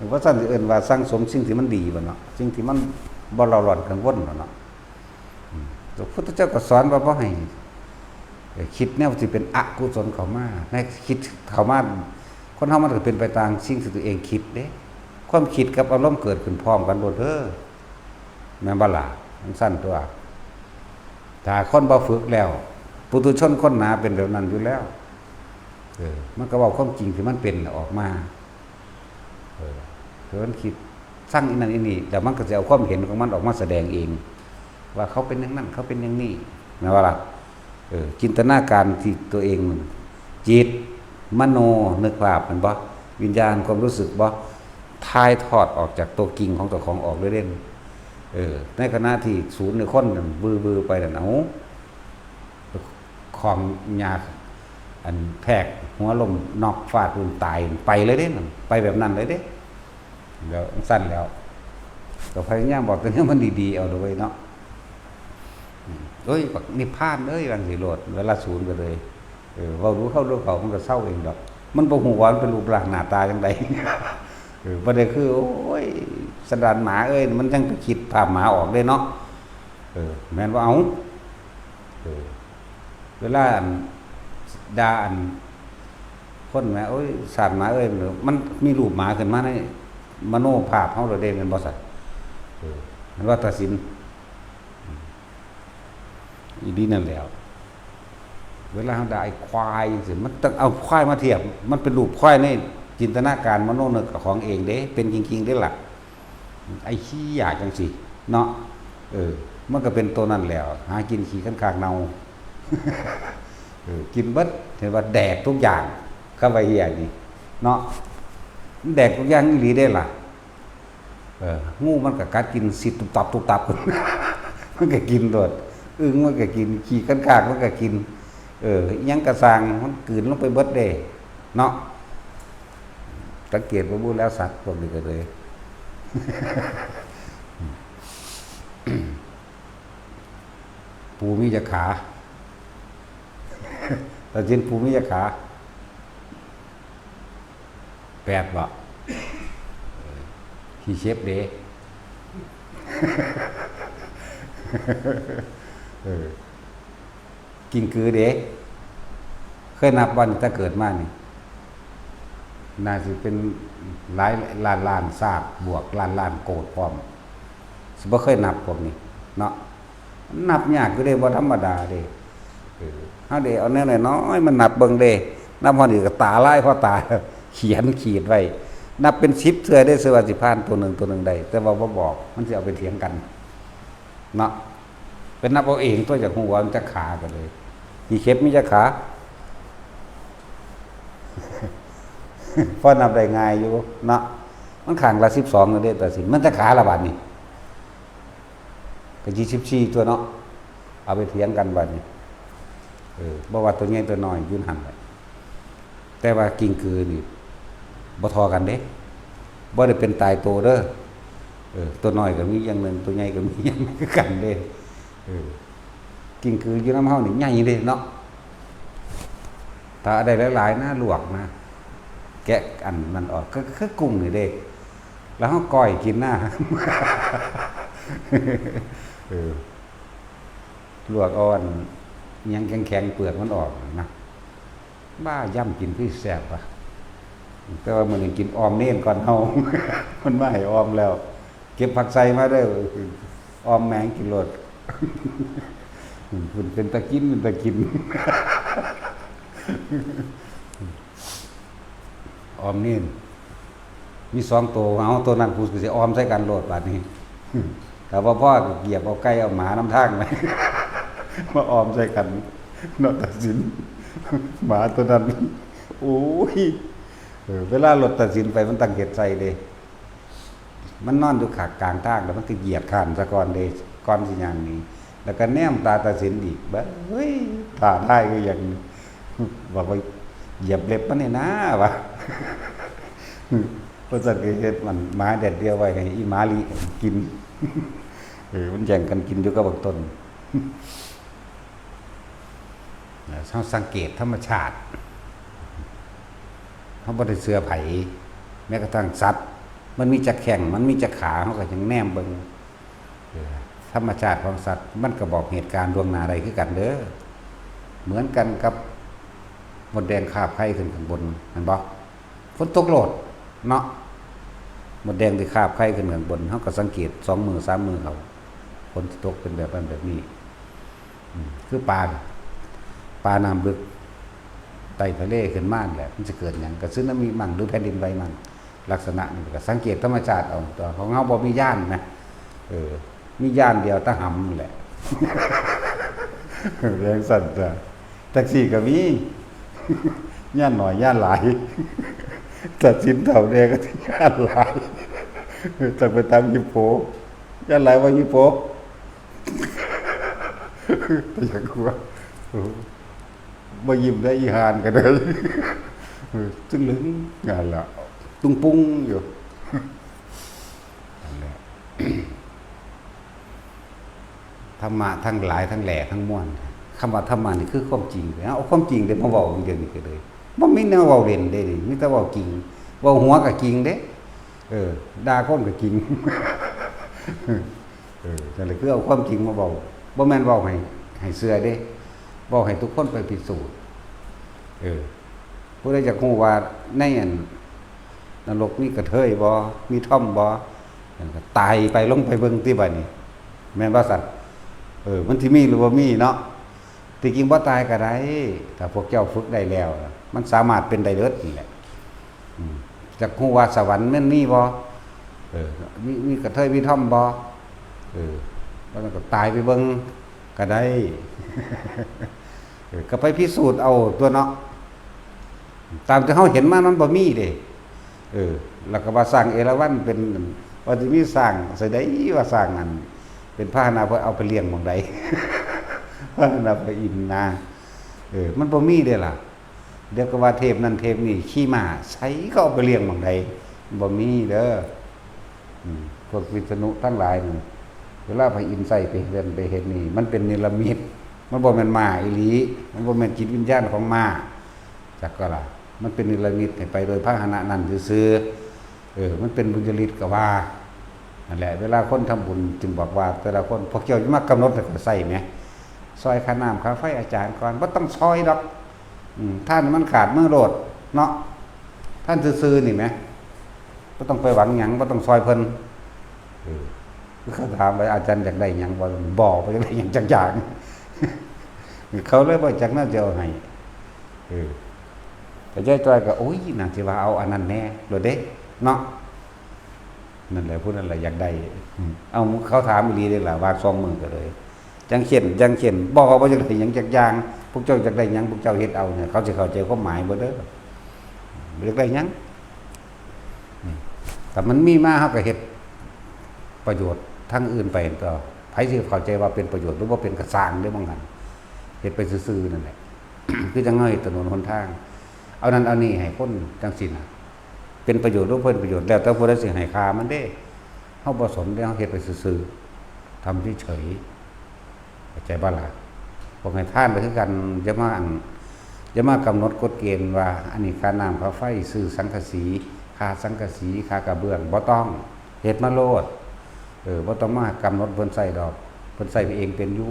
ເພາະຊັ້ນຊິເອີ້ນວ່າສັງສົມສິ່ງທີ່ມັນດີບໍເນາະ ສິ່ງທີ່ມັນບໍ່ເຣົາຮ້ອນກັງວົນບໍເນາະ. ອືມ ພະພຸດທະເຈົ້າກໍສອນວ່າບໍ່ໃຫ້ ເອີ ຄິດແນວທີ່ເປັນອະກຸສົນເຂົ້າມາ ໃນຄິດເຂົ້າມາ ຄົນເຮົາມັນກໍເປັນໄປຕາມສິ່ງທີ່ຕົວເອງຄິດເດ້ ຄວາມຄິດກັບອາລົມເກີດຂຶ້ນພ້ອມກັນໂລດເດີ. ແມ່ນບໍ່ລະ? ມັນຊັ້ນຕົວະ ຖ້າຄົນບໍ່ຝຶກແລ້ວ ປຸຖຸຊົນຄົນໜາເປັນແບບນັ້ນຢູ່ແລ້ວ ເອີ ມັນກໍເວົ້າຄວາມຈິງທີ່ມັນເປັນອອກມາ ເອີ ເພິ່ນຄິດຊັງອີ່ນັ້ນອີ່ນີ້ ແລ້ວມັນກໍຊິເອົາຄວາມເຫັນຂອງມັນອອກມາສະແດງເອງ ວ່າເຂົາເປັນຢ່າງນັ້ນ ເຂົາເປັນຢ່າງນີ້ ແມ່ນບໍ່ລະ? ເອີ ຈິນຕະນາການທີ່ຕົວເອງ ຈິດ ມະໂນ ນຶກພາບ ແມ່ນບໍ່? ວິນຍານຄວາມຮູ້ສຶກບໍ່ ຖ່າຍທອດອອກຈາກຕົວຈິງຂອງເຈົ້າຂອງອອກເລີຍເດ້. ເອີ ໃນຂະນະທີ່ສູນໃນຄົນນັ້ນວືໆໄປນັ້ນ ເອົາ ຂອງຍາ ອັນແພກຫົວລົ້ມນອກຟາດພື້ນຕາຍໄປເລີຍເດ້ ໄປແບບນັ້ນເລີຍເດ້. ແລ້ວຈັ່ງຊັ້ນແລ້ວ ກໍພະຍາຍາມບອກຕົວເອງມັນດີໆ ເອົາເດີເວີຍເນາະ. ອືມ ໂອ້ຍ ບັກນິບພານເອີຍ ວ່າຈັ່ງຊີ້ໂລດ ເວລາສູນກໍເລີຍ ເອີ ເວົ້າດູເຂົ້າດູເຂົ້າ ມັນກໍເຊົາເອງດອກ. ມັນບໍ່ຮູ້ວ່າມັນເປັນຮູບຮ່າງໜ້າຕາຈັ່ງໃດ. ເອີ ບໍ່ໄດ້ຄື ໂອ້ຍ ສັນດານໝາເອີຍ ມັນຍັງໄປຄິດພາບໝາອອກເດ້ເນາະ. ເອີ ແມ່ນບໍ່ ເອົາ ເອີ ເວລາອັນ ດ່າອັນ ຄົນແໝ ໂອ້ຍ ສາດໝາເອີຍ ມັນມີຮູບໝາຂຶ້ນມາໃນມະໂນພາບເຮົາໂລດເດ້ ແມ່ນບໍ່ຊັ້ນ? ເອີ ແມ່ນວ່າຕາສິນ ອີ່ຫຼີນັ້ນແຫຼ້ວ. ເວລາເຮົາດ່າໄອ້ຄວາຍຈັ່ງຊີ້ ມັນຕ້ອງເອົາຄວາຍມາທຽບ ມັນເປັນຮູບຄວາຍໃນຈິນຕະນາການມະໂນນຶກຂອງເອງເດ້ ເປັນຈິງໆເດ້ລະ. ໄອ້ຂີ້ຢາກຈັ່ງຊີ້ເນາະ ເອີ ມັນກໍເປັນໂຕນັ້ນແຫຼ້ວ ຫາກິນຂີ້ຄັນຄາກເນົ່າ. ເອີ ກິນເບິດ ເຫັນວ່າແດກທຸກຢ່າງ ຄຳວ່າເຫ້ຍນີ້ເນາະ ມັນແດກທຸກຢ່າງອີ່ຫຼີເດ້ລະ. ເອີ ງູມັນກໍກັດກິນຊິດຕຸບຕັບຕຸບຕັບ ມັນກໍກິນໂລດ ອຶ່ງມັນກໍກິນ ຂີ້ຄັນຄາກມັນກໍກິນ ເອີ ອີ່ຫຍັງກໍຊ່າງ ມັນກືນລົງໄປເບິດເດ້ເນາະ. ສັງເກດເບິ່ງດູແລ້ວ ສັດພວກນີ້ກໍເລີຍ ປູມີຈັກຂາ? ຕາຊິນ ປູມີຈັກຂາ? ແປດບໍ? ເອີ ຂີ້ເສັບເດ້? ເອີ ກິງກືເດ້? ເຄີຍນັບບໍ່ນີ້ ແຕ່ເກີດມານີ້? ໜ້າຊິເປັນຫຼາຍລ້ານລ້ານຊາດ ບວກລ້ານລ້ານໂກດພ້ອມ ຊິບໍ່ເຄີຍນັບພວກນີ້ເນາະ. ນັບຍາກຢູ່ເດ້ ບໍ່ທຳມະດາເດ້. ເອີ ເຮົາໄດ້ເອົາແນວນ້ອຍໆມານັບເບິ່ງເດ້ ນັບຮອດນີ້ກໍຕາລາຍພໍຕາ ຂຽນຂີດໄວ້ ນັບເປັນສິບເທື່ອເດ້ ເຊື່ອວ່າຊິຜ່ານໂຕໜຶ່ງໂຕໜຶ່ງໄດ້ ແຕ່ວ່າບໍ່ບອກ ມັນຊິເອົາໄປຖຽງກັນເນາະ. ໄປນັບເອົາເອງຕົວະ ຢາກຮູ້ວ່າມັນຈັກຂາກໍເລີຍ. ຂີ້ເຂັບມີຈັກຂາ? ພໍນັບໄດ້ງ່າຍຢູ່ເນາະ ມັນຂ້າງລະສິບສອງເດ້ ຕາຊິນ ມັນຈັກຂາລະບາດນີ້? ກໍຊາວສີ່ຕົວະເນາະ ເອົາໄປຖຽງກັນບາດນີ້. ເອີ ບໍ່ວ່າຕົວໃຫຍ່ຕົວນ້ອຍຢູ່ຫັ້ນແຫຼະ ແຕ່ວ່າກິງກືນີ້ບໍ່ທໍ່ກັນເດ້ ບໍ່ໄດ້ເປັນຕາຍໂຕເດີ. ເອີ ຕົວນ້ອຍກໍມີຢ່າງໜຶ່ງ ຕົວໃຫຍ່ກໍມີຢ່າງໜຶ່ງຄືກັນເດ້. ເອີ ກິງກືຢູ່ນຳເຮົານີ້ໃຫຍ່ເດ້ເນາະ. ຖ້າໄດ້ຫຼາຍໆນະ ລວກນະ ແກະອັນນັ້ນອອກ ຄື ຄືກຸ້ງນີ້ເດ້ ແລ້ວເຮົາກ້ອຍກິນນະ. ເອີ ລວກເອົາອັນຫຍັງແຂງໆ ເປືອກມັນອອກນະ. ບ້າ ຢຳກິນຄືແຊບວະ ແຕ່ວ່າມື້ນີ້ກິນອອມເນນກ່ອນເຮົາ ເພິ່ນມາໃຫ້ອອມແລ້ວ ເກັບຜັກໃສ່ມາເດີ ອອມແມງກິນໂລດ. ເປັນຕາກິນ ເປັນຕາກິນ ອອມເນນ ມີສອງໂຕ ເອົາ ໂຕນັ້ນ ກູຊິອອມໃສ່ກັນໂລດບາດນີ້. ຖ້າບໍ່ພໍກໍຢຽບເອົາໄກ່ເອົາໝານຳທາງ ມາອອມໃສ່ກັນເນາະ ຕາສິນ. ໝາໂຕນັ້ນ ໂອ້ຍ ເອີ ເວລາລົດຕາສິນໄປ ມັນຕ້ອງເຮັດໃສ່ເດ້ ມັນນອນຢູ່ຂາກກາງທາງ ແລ້ວມັນກໍຢຽບຄ້ານສະກ່ອນເດ້ ກ່ອນຊິຍ່າງໜີ ແລ້ວກໍແນມຕາຕາສິນອີກ ບາດ ເຮີ້ຍ ທ້າທາຍຄືຫຍັງ ບອກວ່າຢຽບເລັບມັນນີ້ນາ ວ່າ ເພາະຊັ້ນກໍເຮັດມັນໝາແດດດຽວໄວ້ໃຫ້ອີໝາລີ້ກິນ. ເອີ ມັນແຍ່ງກັນກິນຢູ່ກັບບັກຕົ້ນ. ເຮົາສັງເກດທຳມະຊາດ ເຮົາບໍ່ໄດ້ເຊື່ອໃຜ ແມ້ກະທັ່ງສັດ ມັນມີຈັກແຂ້ງ ມັນມີຈັກຂາ ເຮົາກໍຍັງແນມເບິ່ງ. ເອີ ທຳມະຊາດຂອງສັດ ມັນກໍບອກເຫດການລ່ວງໜ້າໄດ້ຄືກັນເດີ ເໝືອນກັນກັບມົດແດງຄາບໄຂ່ຂຶ້ນຂ້າງບົນ ແມ່ນບໍ່? ຝົນຕົກໂລດເນາະ ມົດແດງທີ່ຄາບໄຂ່ຂຶ້ນຂ້າງບົນ ເຮົາກໍສັງເກດສອງມື້ສາມມື້ເຂົາ ຝົນຊິຕົກເປັນແບບນັ້ນແບບນີ້. ອືມ ຄືປາ ປານ້ຳລຶກໃຕ້ທະເລຂຶ້ນມາແຫຼະ ມັນຊິເກີດຫຍັງ ກໍສຸນາມິມັ້ງ ຫຼືແຜ່ນດິນໄຫວມັ້ງ ລັກສະນະນີ້ກໍສັງເກດທຳມະຊາດເອົາ ແຕ່ຂອງເຮົາບໍ່ມີຍານນະ ເອີ ມີຍານດຽວຕາຫຳແຫຼະ ເປັນຈັ່ງຊັ້ນຕົວະ. ແທັກຊີກໍມີ ຍານໜ້ອຍຍານຫຼາຍ ຖ້າສິນເທົ່າແດ່ກໍຊິຢ້ານຫຼາຍ ຕ້ອງໄປຖາມຍີ່ໂປ ຢ້ານຫຼາຍວ່າຍີ່ໂປ ແຕ່ຢາກຮູ້ວ່າ ບໍ່ຍິ້ມໄດ້ອີ່ຫ່ານກໍໄດ້ ຕຶງລຶງນັ້ນລະ ຕຸງປຸງຢູ່ ນັ້ນແຫຼະ ທຳມະທັງຫຼາຍທັງແຫຼທັງມວນ ຄຳວ່າທຳມະນີ້ຄືຄວາມຈິງ ເອົາຄວາມຈິງເດ້ມາເວົ້າຢູ່ດຽວນີ້ກໍເລີຍ ບໍ່ມີແນວເວົ້າເລ່ນເດ້ນີ້ ມີແຕ່ເວົ້າຈິງ ເວົ້າຫົວກໍຈິງເດ້ ເອີ ດ່າຄົນກໍຈິງ ເອີ ນັ້ນແຫຼະ ຄືເອົາຄວາມຈິງມາເວົ້າ ບໍ່ແມ່ນເວົ້າໃຫ້ ໃຫ້ເຊື່ອເດ້ ເວົ້າໃຫ້ທຸກຄົນໄປພິສູດ ເອີ ຜູ້ໃດຢາກຮູ້ວ່າໃນອັນ ນະລົກມີກະເທີຍບໍ່? ມີທອມບໍ່? ນັ້ນກໍຕາຍໄປ ລົງໄປເບິ່ງຕິບາດນີ້ ແມ່ນບໍ່ຊັ້ນ? ເອີ ມັນຊິມີຫຼືບໍ່ມີເນາະ? ທີ່ຈິງບໍ່ຕາຍກໍໄດ້ ຖ້າພວກເຈົ້າຝຶກໄດ້ແລ້ວ ມັນສາມາດເປັນໄດ້ເບີດນີ້ແຫຼະ ອືມ ຢາກຮູ້ວ່າສະຫວັນມັນມີບໍ່? ເອີ ມີ ມີກະເທີຍ ມີທອມບໍ່? ເອີ ແລ້ວມັນກໍຕາຍໄປເບິ່ງກໍໄດ້ ເອີ ກໍໄປພິສູດເອົາຕົວະເນາະ ຕາມທີ່ເຮົາເຫັນມາມັນບໍ່ມີເດ້ ເອີ ແລ້ວກໍວ່າຊ້າງເອລາວັນເປັນ ວ່າຊິມີຊ້າງໃສໃດວ່າຊ້າງນັ້ນ ເປັນພາຫະນະ ເພິ່ນເອົາໄປລ້ຽງໝ່ອງໃດ ພາຫະນະພະອິນນາ ເອີ ມັນບໍ່ມີເດ້ລະ ດຽວກໍວ່າເທບນັ້ນເທບນີ້ຂີ່ມ້າ ໃສກໍເອົາໄປລ້ຽງໝ່ອງໃດ ບໍ່ມີເດີ້ ອືມ ພວກວິສະນຸທັງຫຼາຍນີ້ ເວລາພະອິນໃຊ້ໄປເຮັດນັ້ນໄປເຮັດນີ້ ມັນເປັນນິລະມິດ ມັນບໍ່ແມ່ນມ້າອີ່ຫຼີ ມັນບໍ່ແມ່ນຈິດວິນຍານຂອງມ້າ ຈັກກໍລະ ມັນເປັນນິລະມິດໃຫ້ໄປໂດຍພາຫະນະນັ້ນຊື່ໆ ເອີ ມັນເປັນບຸນຍະລິດກໍວ່າ ນັ້ນແຫຼະ ເວລາຄົນທຳບຸນຈຶ່ງບອກວ່າແຕ່ລະຄົນ ພວກເຈົ້າຢ່າມາກຳນົດໃຫ້ຂ້ອຍໃຊ້ແໝ ຊ່ອຍຄ່ານ້ຳຄ່າໄຟອາຈານກ່ອນ ບໍ່ຕ້ອງຊ່ອຍດອກ ອືມ ທ່ານມັນຂາດມືໂລດເນາະ ທ່ານຊື່ໆນີ້ແໝ ບໍ່ຕ້ອງໄປຫວັງຫຍັງ ບໍ່ຕ້ອງຊ່ອຍເພິ່ນ ເອີ ຄືເຂົາຖາມວ່າ ອາຈານຢາກໄດ້ຫຍັງບໍ່? ບໍ່ ບໍ່ຢາກໄດ້ຫຍັງຈັກຢ່າງ ເຂົາເລີຍບໍ່ຈັກແນວຈະເອົາໃຫ້ ເອີ ແຕ່ຍາຍຈ້ອຍກໍ ໂອ້ຍ ໜ້າຊິວ່າເອົາອັນນັ້ນແດ່ໂລດເດ້ເນາະ ນັ້ນແຫຼະ ຜູ້ນັ້ນລະຢາກໄດ້ ອືມ ເອົາ ເຂົາຖາມອີ່ຫຼີເດ້ລະ ວ່າສອງມື້ກໍເລີຍ ຢ່າງເຊັ່ນ ຢ່າງເຊັ່ນ ບໍ່ ເຂົາບໍ່ຢາກໄດ້ຫຍັງຈັກຢ່າງ ພວກເຈົ້າຢາກໄດ້ຫຍັງ ພວກເຈົ້າເຮັດເອົານີ້ ເຂົາຊິເຂົ້າໃຈຄວາມໝາຍເບິດເດີ ບໍ່ຢາກໄດ້ຫຍັງ ອືມ ຖ້າມັນມີມາ ເຮົາກໍເຮັດປະໂຫຍດທາງອື່ນໄປຕໍ່ ໃຜຊິເຂົ້າໃຈວ່າເປັນປະໂຫຍດ ຫຼືບໍ່ເປັນກໍຊ່າງເດ້ ບາງອັນເຮັດໄປຊື່ໆນັ້ນແຫຼະ ຄືຈັ່ງເຮົາເຮັດຖະໜົນຫົນທາງ ເອົານັ້ນເອົານີ້ໃຫ້ຄົນຈັ່ງຊີ້ນະ ເປັນປະໂຫຍດ ຫຼືບໍ່ເປັນປະໂຫຍດ ແລ້ວແຕ່ຜູ້ໃດຊິໃຫ້ຄ່າມັນເດ້ ເຮົາບໍ່ສົນເດ້ ເຮົາເຮັດໄປຊື່ໆ ທຳເສີຍໆ ເຂົ້າໃຈບໍ່ລະ? ພວກໃຫ້ທານກໍຄືກັນ ຢ່າມາອັນ ຢ່າມາກຳນົດກົດເກນວ່າ ອັນນີ້ຄ່ານ້ຳຄ່າໄຟ ຊື້ສັງກະສີ ຄ່າສັງກະສີ ຄ່າກະເບື້ອງ ບໍ່ຕ້ອງ ເຮັດມາໂລດ ເອີ ບໍ່ຕ້ອງມາກຳນົດເພິ່ນໃຊ້ດອກ ເພິ່ນໃຊ້ເອງເປັນຢູ່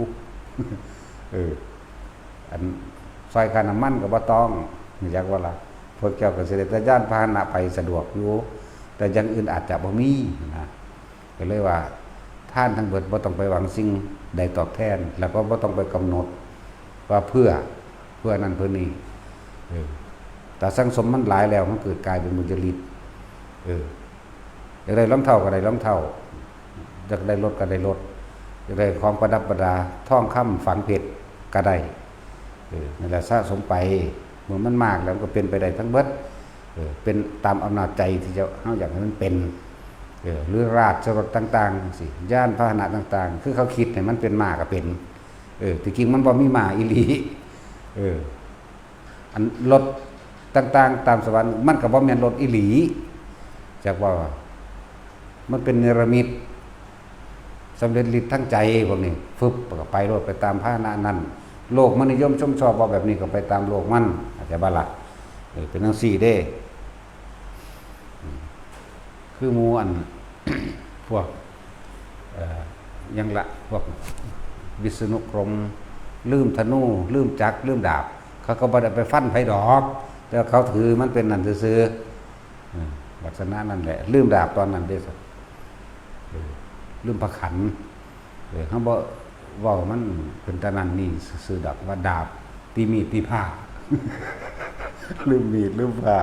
ເອີ ອັນ ຊ່ອຍຄ່ານ້ຳມັນກໍບໍ່ຕ້ອງ ຮູ້ຈັກບໍ່ລະ? ພວກເຈົ້າກໍຊິໄດ້ແຕ່ຍານພາຫະນະໄປສະດວກຢູ່ ແຕ່ຢ່າງອື່ນອາດຈະບໍ່ມີນະ ກໍເລີຍວ່າ ທານທັງເບິດບໍ່ຕ້ອງໄປຫວັງສິ່ງໃດຕອບແທນ ແລ້ວກໍບໍ່ຕ້ອງໄປກຳນົດວ່າເພື່ອ ເພື່ອນັ້ນເພື່ອນີ້ ເອີ ຖ້າສັງສົມມັນຫຼາຍແລ້ວ ມັນເກີດກາຍເປັນບຸນຍະລິດ ເອີ ຢາກໄດ້ລອງເທົ້າກໍໄດ້ລອງເທົ້າ ຢາກໄດ້ລົດກໍໄດ້ລົດ ຢາກໄດ້ຂອງປະດັບປະດາ ທອງຄຳຝັງເພັດກໍໄດ້ ເອີ ນັ້ນແຫຼະ ສະສົມໄປ ເມື່ອມັນມາກແລ້ວ ມັນກໍເປັນໄປໄດ້ທັງເບິດ ເອີ ເປັນຕາມອຳນາດໃຈທີ່ເຈົ້າ ເຮົາຢາກໃຫ້ມັນເປັນ ເອີ ຫຼືລາດຈະລົດຕ່າງໆ ຈັ່ງຊີ້ ຍານພາຫະນະຕ່າງໆ ຄືເຂົາຄິດໃຫ້ມັນເປັນມ້າກໍເປັນ ເອີ ທີ່ຈິງມັນບໍ່ມີມ້າອີ່ຫຼີ ເອີ ອັນລົດຕ່າງໆຕາມສະຫວັນ ມັນກໍບໍ່ແມ່ນລົດອີ່ຫຼີ ຈັກວ່າ ມັນເປັນເນລະມິດ ສຳເລັດລິດທາງໃຈພວກນີ້ ຟຶບ ກໍໄປໂລດ ໄປຕາມພາຫະນະນັ້ນ ໂລກມັນນິຍົມຊົມຊອບວ່າແບບນີ້ ກໍໄປຕາມໂລກມັນ ເຂົ້າໃຈບໍ່ລະ? ເອີ ເປັນຈັ່ງຊີ້ເດ້ ຄືໝູ່ອັນ ພວກ ເອີ ຫຍັງລະ ພວກວິສະນຸກຣົມ ລືມທະນູ ລືມຈັກ ລືມດາບ ເຂົາກໍບໍ່ໄດ້ໄປຟັນໃຜດອກ ແຕ່ວ່າເຂົາຖືມັນເປັນນັ້ນຊື່ໆ ເອີ ລັກສະນະນັ້ນແຫຼະ ລືມດາບຕອນນັ້ນເດ້ ເອີ ລືມພະຂັນ ເອີ ເຮົາບໍ່ເວົ້າມັນເປັນຕານັ້ນນີ້ຊື່ໆດອກ ວ່າດາບຕີມີດຕີພ້າ ລືມມີດລືມພ້າ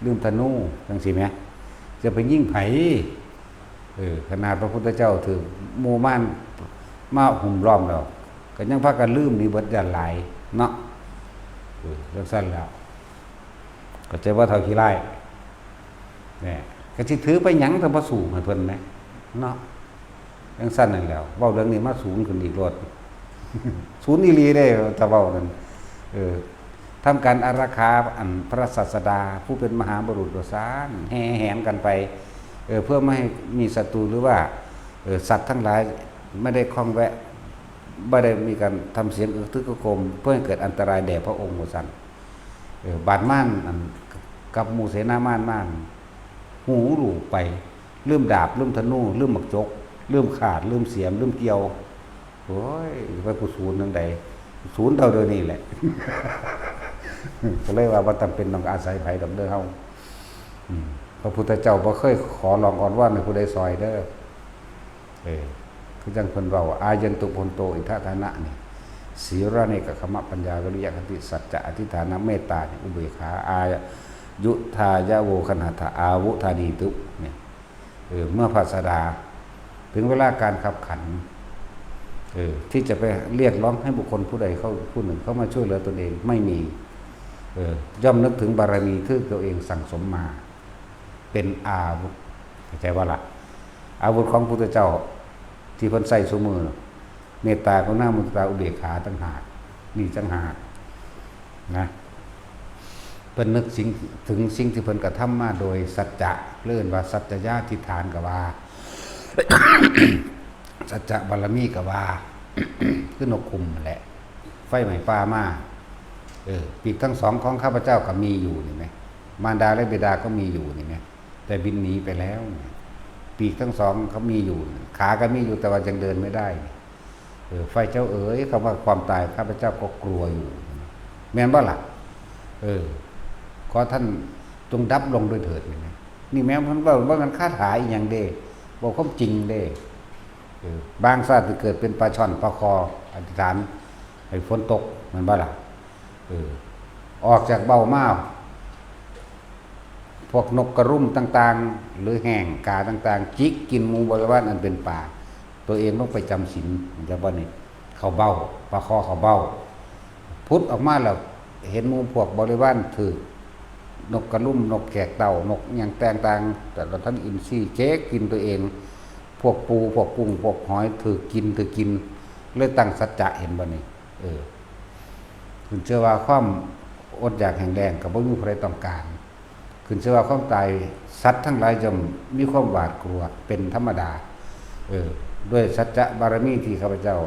ລືມທະນູ ຈັ່ງຊີ້ແໝ ຈະໄປຍິງໃຜ? ເອີ ຂະໜາດພະພຸດທະເຈົ້າຖືກໝູ່ມານມາຫຸ້ມລ້ອມແລ້ວ ກໍຍັງພາກັນລືມນີ້ເບິດ ຢ້ານຫຼາຍເນາະ ເອີ ຈັ່ງຊັ້ນແຫຼະ ເຂົ້າໃຈບໍ່ ເຖົ້າຂີ້ລ້າຍ? ແນ່ ກໍຊິຖືໄປຫຍັງ ຖ້າບໍ່ສູ້ໃຫ້ເພິ່ນແດ່ເນາະ. ຈັ່ງຊັ້ນນັ້ນແຫຼ້ວ ເວົ້າເລື່ອງນີ້ມາສູນຂຶ້ນອີກໂລດ ສູນອີ່ຫຼີເດ້ ຖ້າເວົ້ານັ້ນ ເອີ ທຳການອາລັກຂາ ອັນ ພະສາດສະດາ ຜູ້ເປັນມະຫາບຸລຸດວ່າຊັ້ນ ແຫ່ແຫນກັນໄປ ເອີ ເພື່ອບໍ່ໃຫ້ມີສັດຕູ ຫຼືວ່າ ເອີ ສັດທັງຫຼາຍບໍ່ໄດ້ຂ້ອງແວະ ບໍ່ໄດ້ມີການທຳສຽງອຶກທຶກຄຶກໂຄມ ເພື່ອໃຫ້ເກີດອັນຕະລາຍແດ່ພະອົງວ່າຊັ້ນ. ເອີ ບາດມານ ອັນ ກັບໝູ່ເສນາມານມາ ຫູຫຼູກໄປ ລືມດາບ ລືມທະນູ ລືມໝາກຈົກ ລືມຂາດ ລືມສຽມ ລືມກ່ຽວ. ໂອ້ຍ ໄປຜູ້ສູນຈັ່ງໃດ ສູນເທົ່າດຽວນີ້ແຫຼະ. ກໍເລີຍວ່າບໍ່ຈຳເປັນຕ້ອງອາໄສໃຜດອກເດີເຮົາ. ອືມ ພະພຸດທະເຈົ້າບໍ່ເຄີຍຂໍຮ້ອງອ້ອນວອນໃຫ້ຜູ້ໃດຊ່ອຍເດີ. ເອີ ຄືຈັ່ງເພິ່ນເວົ້າ ອາຍັນຕຸ ພວນໂຕ ອິດຖະຖານະນີ້ ສີລະເນກຂະມະ ປັນຍາ ວິລິຍະ ຂັນຕິ ສັດຈະ ອະທິຖານະ ເມດຕາ ອຸເບກຂາ ອາຍຸທາຍະ ໂວຄະນາທາ ອາວຸທານີຕຸ ນີ້ ເອີ ເມື່ອພະສາດາ ເຖິງເວລາການຂັບຂັນ ເອີ ທີ່ຈະໄປຮຽກຮ້ອງໃຫ້ບຸກຄົນຜູ້ໃດເຂົ້າ ຜູ້ໜຶ່ງເຂົ້າມາຊ່ວຍເຫຼືອຕົນເອງ ໄມ່ມີ ເອີ ຍ່ອມນຶກເຖິງບາລະມີທີ່ຕົວເອງສັ່ງສົມມາ ເປັນອາວຸດ ເຂົ້າໃຈບໍ່ລະ? ອາວຸດຂອງພຸດທະເຈົ້າທີ່ເພິ່ນໃຊ້ຊຸມື້ ເມດຕາ ກະລຸນາ ມຸທິຕາ ອຸເບກຂາ ຕ່າງຫາກ ນີ້ຕ່າງຫາກນະ. ເພິ່ນນຶກສິ່ງ ເຖິງສິ່ງທີ່ເພິ່ນກະທຳມາໂດຍສັດຈະ ເອີ້ນວ່າສັດຈະຍາທິຖານກະວ່າ ສັດຈະບາລະມີກະວ່າ ຄືນົກຂຸມຫັ້ນແຫຼະ ໄຟໄໝ້ປ່າມາ. ເອີ ປີກທັງສອງຂອງຂ້າພະເຈົ້າກໍມີຢູ່ນີ້ແໝ ມານດາ ແລະ ບິດາກໍມີຢູ່ນີ້ແໝ ແຕ່ບິນໜີໄປແລ້ວ. ປີກທັງສອງກໍມີຢູ່ ຂາກໍມີຢູ່ ແຕ່ວ່າຍັງເດີນໄມ່ໄດ້. ເອີ ໄຟເຈົ້າເອີຍ ຄຳວ່າຄວາມຕາຍ ຂ້າພະເຈົ້າກໍກົວຢູ່ ແມ່ນບໍ່ລະ? ເອີ ຂໍທ່ານຈົ່ງດັບລົງດ້ວຍເຖີດ ນີ້ແໝ ນີ້ແມ່ນເພິ່ນເວົ້າ ບໍ່ແມ່ນຄາຖາອີ່ຫຍັງເດ້ ເວົ້າຄວາມຈິງເດ້. ເອີ ບາງຊາດທີ່ເກີດເປັນປາຊ່ອນປາຄໍ່ ອະທິຖານໃຫ້ຝົນຕົກ ແມ່ນບໍ່ລະ? ເອີ ອອກຈາກເບົ້າມາ ພວກນົກກະລຸມຕ່າງໆ ຫຼືແຫ້ງກາຕ່າງໆ ຈິກກິນໝູ່ບໍລິວານອັນເປັນປາ ຕົວເອງລົງໄປຈຳສິນ ເຫັນບໍ່ນີ້? ເຂົ້າເບົ້າ ປາຄໍ່ເຂົ້າເບົ້າ ພຸດອອກມາແລ້ວ ເຫັນໝູ່ພວກບໍລິວານຖືກນົກກະລຸມ ນົກແຂກເຕົ້າ ນົກຫຍັງຕ່າງໆ ແຕ່ລະທັງອິນຊີເຈກກິນຕົວເອງ ພວກປູ ພວກກຸ້ງ ພວກຫອຍຖືກກິນ ຖືກກິນ ເລີຍຕັ້ງສັດຈະ ເຫັນບໍ່ນີ້? ເອີ ຂຶ້ນເຊື່ອວ່າຄວາມອົດຢາກແຫ້ງແລ້ງກໍບໍ່ມີຜູ້ໃດຕ້ອງການ ຂຶ້ນເຊື່ອວ່າຄວາມຕາຍ ສັດທັງຫຼາຍຍ່ອມມີຄວາມຫວາດກົວເປັນທຳມະດາ. ເອີ ດ້ວຍສັດຈະບາລະມີທີ່ຂ້າພະເຈົ້າ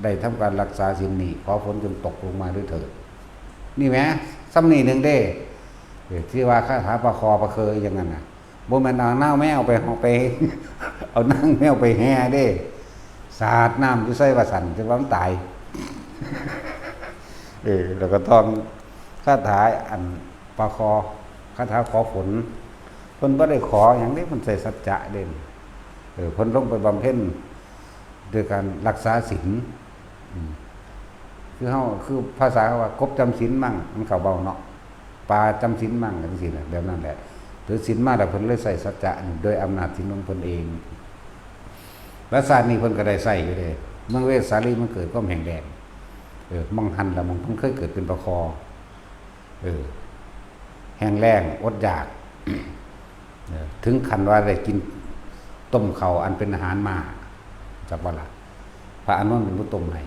ໄດ້ທຳການລັກສາສິນນີ້ ຂໍຝົນຈົ່ງຕົກລົງມາດ້ວຍເຖີດ. ນີ້ແໝ ສ່ຳນີ້ໜຶ່ງເດ້ ເອີ ທີ່ວ່າຄາຖາປາຄໍ່ປາເຄີອີ່ຫຍັງນັ້ນນະ ບໍ່ແມ່ນເອົານາງແມວໄປ ໄປ ເອົານາງແມວໄປແຫ່ເດ້ ສາດນ້ຳຢູ່ໃສວ່າຊັ້ນ ຈັ່ງວ່າມັນຕາຍ. ເອີ ແລ້ວກໍທ່ອງຄາຖາ ອັນ ປາຄໍ່ ຄາຖາຂໍຝົນ ເພິ່ນບໍ່ໄດ້ຂໍຫຍັງເດ້ ເພິ່ນໃສ່ສັດຈະເດ້. ເອີ ເພິ່ນລົງໄປບຳເພັນດ້ວຍການລັກສາສິນ ອືມ ຄືເຮົາ ຄືພາສາເຮົາວ່າ ກົບຈຳສິນມັ່ງ ມັນເຂົ້າເບົ້າເນາະ ປາຈຳສິນມັ່ງ ຈັ່ງຊີ້ນະ ແບບນັ້ນແຫຼະ. ຖືສິນມາແລ້ວ ເພິ່ນເລີຍໃຊ້ສັດຈະນີ້ ໂດຍອຳນາດສິນຂອງເພິ່ນເອງ. ແລະ ຊາດນີ້ເພິ່ນກໍໄດ້ໃຊ້ຢູ່ເດ້ ເມືອງເວສາລີມັນເກີດຄວາມແຫ້ງແລ້ງ ເອີ ໝ່ອງຫັ້ນລະ ໝ່ອງເພິ່ນເຄີຍເກີດເປັນປາຄໍ່ ເອີ ແຫ້ງແລ້ງ ອົດຢາກ ເອີ ເຖິງຂັ້ນວ່າໄດ້ກິນຕົ້ມເຂົ້າອັນເປັນອາຫານມ້າ ຈັກວ່າລະ ພະອານົນເປັນຜູ້ຕົ້ມໃຫ້.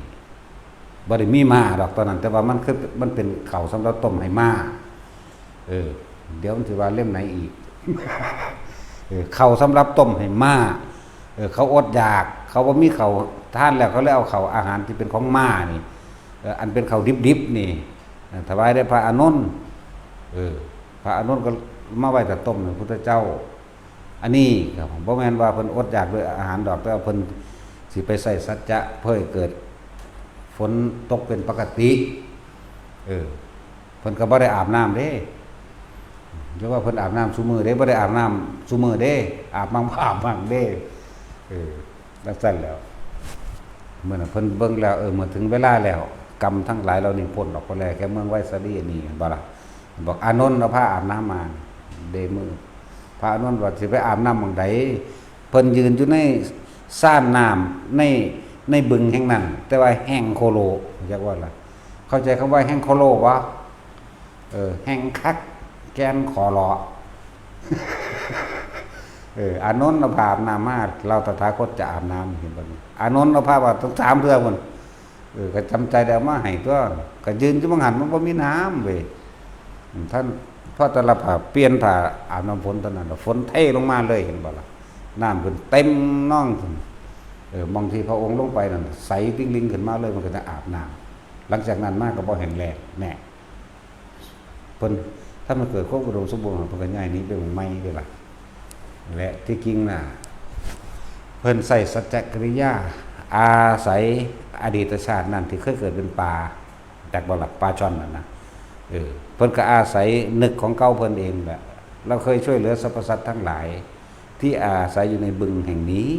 ບໍ່ໄດ້ມີມ້າດອກຕອນນັ້ນ ແຕ່ວ່າມັນຄື ມັນເປັນເຂົ້າສຳລັບຕົ້ມໃຫ້ມ້າ. ເອີ ດຽວມັນຊິວ່າເຫຼັ້ມໃນອີກ ເອີ ເຂົ້າສຳລັບຕົ້ມໃຫ້ມ້າ. ເອີ ເຂົາອົດຢາກ ເຂົາບໍ່ມີເຂົ້າທານແລ້ວ ເຂົາເລີຍເອົາເຂົ້າອາຫານທີ່ເປັນຂອງມ້ານີ້ ເອີ ອັນເປັນເຂົ້າດິບໆນີ້ ເອີ ຖວາຍແດ່ພະອານົນ. ເອີ ພະອານົນກໍມາໄຫວ້ຕາຕົ້ມໃຫ້ພະພຸດທະເຈົ້າ. ອັນນີ້ກໍບໍ່ແມ່ນວ່າເພິ່ນອົດຢາກດ້ວຍອາຫານດອກ ແຕ່ວ່າເພິ່ນຊິໄປໃຊ້ສັດຈະເພື່ອໃຫ້ເກີດຝົນຕົກເປັນປົກກະຕິ. ເອີ ເພິ່ນກໍບໍ່ໄດ້ອາບນ້ຳເດ້ ຫຼືວ່າເພິ່ນອາບນ້ຳຊຸມື້ເດ້ ບໍ່ໄດ້ອາບນ້ຳຊຸມື້ເດ້ ອາບໝ່ຳ ອາບໝ່ຳເດ້. ເອີ ຈັ່ງຊັ້ນແຫຼ້ວ ເມື່ອນັ້ນເພິ່ນເບິ່ງແລ້ວ ເອີ ເມື່ອເຖິງເວລາແລ້ວ ກຳທັງຫຼາຍເຫຼົ່ານີ້ພົ້ນອອກໄປແລ້ວ ແກ່ເມືອງໄວສາລີນີ້ ເຫັນບໍ່ລະ? ບອກອານົນ ເອົາຜ້າອາບນ້ຳມາເດມື ພະອານົນວ່າ ຊິໄປອາບນ້ຳໝ່ອງໃດ? ເພິ່ນຢືນຢູ່ໃນຊານນ້ຳ ໃນ ໃນບຶງແຫ່ງນັ້ນ ແຕ່ວ່າແຫ້ງໂຄໂລ ຈັກວ່າລະ ເຂົ້າໃຈຄຳວ່າແຫ້ງໂຄໂລບໍ່? ເອີ ແຫ້ງຄັກ ແກ່ນຂໍຫຼໍ. ເອີ ອານົນເອົາຜ້າອາບນ້ຳມາ ລາວຕະຖາຄົດຈະອາບນ້ຳ ເຫັນບໍ່ນີ້? ອານົນເອົາຜ້າມາຕັ້ງສາມເທື່ອພຸ້ນ. ເອີ ກໍຈຳໃຈໄດ້ເອົາມາໃຫ້ຕົວະ ກໍຢືນຢູ່ໝ່ອງຫັ້ນ ມັນບໍ່ມີນ້ຳເວີຍ. ອືມ ທ່ານ ພໍແຕ່ລະຜ້າ ປ່ຽນຜ້າອາບນ້ຳຝົນເທົ່ານັ້ນລະ ຝົນເທລົງມາເລີຍ ເຫັນບໍ່ລະ? ນ້ຳຂຶ້ນເຕັມນອງພຸ້ນ. ເອີ ໝ່ອງທີ່ພະອົງລົງໄປນັ້ນ ໃສຕິ່ງລິ່ງຂຶ້ນມາເລີຍ ມັນກໍຈະອາບນ້ຳ. ຫຼັງຈາກນັ້ນມາກໍບໍ່ແຫ້ງແລ້ງແນ່. ເພິ່ນ ຖ້າມັນເກີດຄວາມອຸດົມສົມບູນ ເພິ່ນກໍຍ້າຍໜີໄປໝ່ອງໃໝ່ເດ້ລະ. ແລະ ທີ່ຈິງນະ ເພິ່ນໃຊ້ສັດຈະກິລິຍາ ອາໄສອະດີດຊາດນັ້ນທີ່ເຄີຍເກີດເປັນປ່າ ຈັກບໍ່ລະ? ປ່າຊ່ອນນັ້ນນະ. ເອີ ເພິ່ນກໍອາໄສນຶກຂອງເກົ່າເພິ່ນເອງແຫຼະ. ລາວເຄີຍຊ່ວຍເຫຼືອສັບພະສັດທັງຫຼາຍ ທີ່ອາໄສຢູ່ໃນບຶງແຫ່ງນີ້.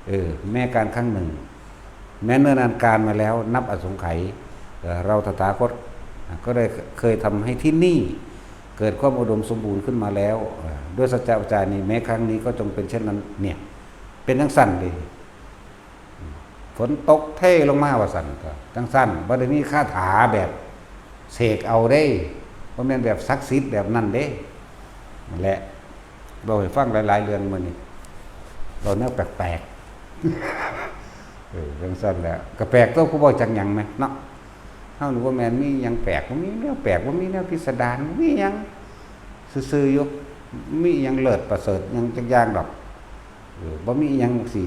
ເອີ ແມ້ການຄັ້ງໜຶ່ງ ແມ້ເນີນອານການມາແລ້ວນັບອະສົງໄຂ ເອີ ເຮົາຕະຖາຄົດກໍໄດ້ເຄີຍທຳໃຫ້ທີ່ນີ້ເກີດຄວາມອຸດົມສົມບູນຂຶ້ນມາແລ້ວ ເອີ ດ້ວຍສັດຈະວາຈານີ້ ແມ້ຄັ້ງນີ້ກໍຈົ່ງເປັນເຊັ່ນນັ້ນ. ເນ່ຍ ເປັນຈັ່ງຊັ້ນເດ້. ຝົນຕົກເທລົງມາວ່າຊັ້ນ ກໍຈັ່ງຊັ້ນ. ບໍ່ໄດ້ມີຄາຖາແບບເສກເອົາເດ້ ບໍ່ແມ່ນແບບສັກສິດແບບນັ້ນເດ້. ນັ້ນແຫຼະ ເວົ້າໃຫ້ຟັງຫຼາຍໆເລື່ອງມື້ນີ້ ເວົ້າແນວແປກໆ. ເອີ ຈັ່ງຊັ້ນແຫຼະ ກໍແປກຕົວະ ຜູ້ເວົ້າຈັກຫຍັງແມະເນາະ. ເຮົານີ້ບໍ່ແມ່ນມີຫຍັງແປກ ບໍ່ມີແນວແປກ ບໍ່ມີແນວພິສະດານ ບໍ່ມີຫຍັງ ຊື່ໆຢູ່. ມີຫຍັງເລີດປະເສີດຫຍັງຈັກຢ່າງດອກ. ເອີ ບໍ່ມີຫຍັງຊິ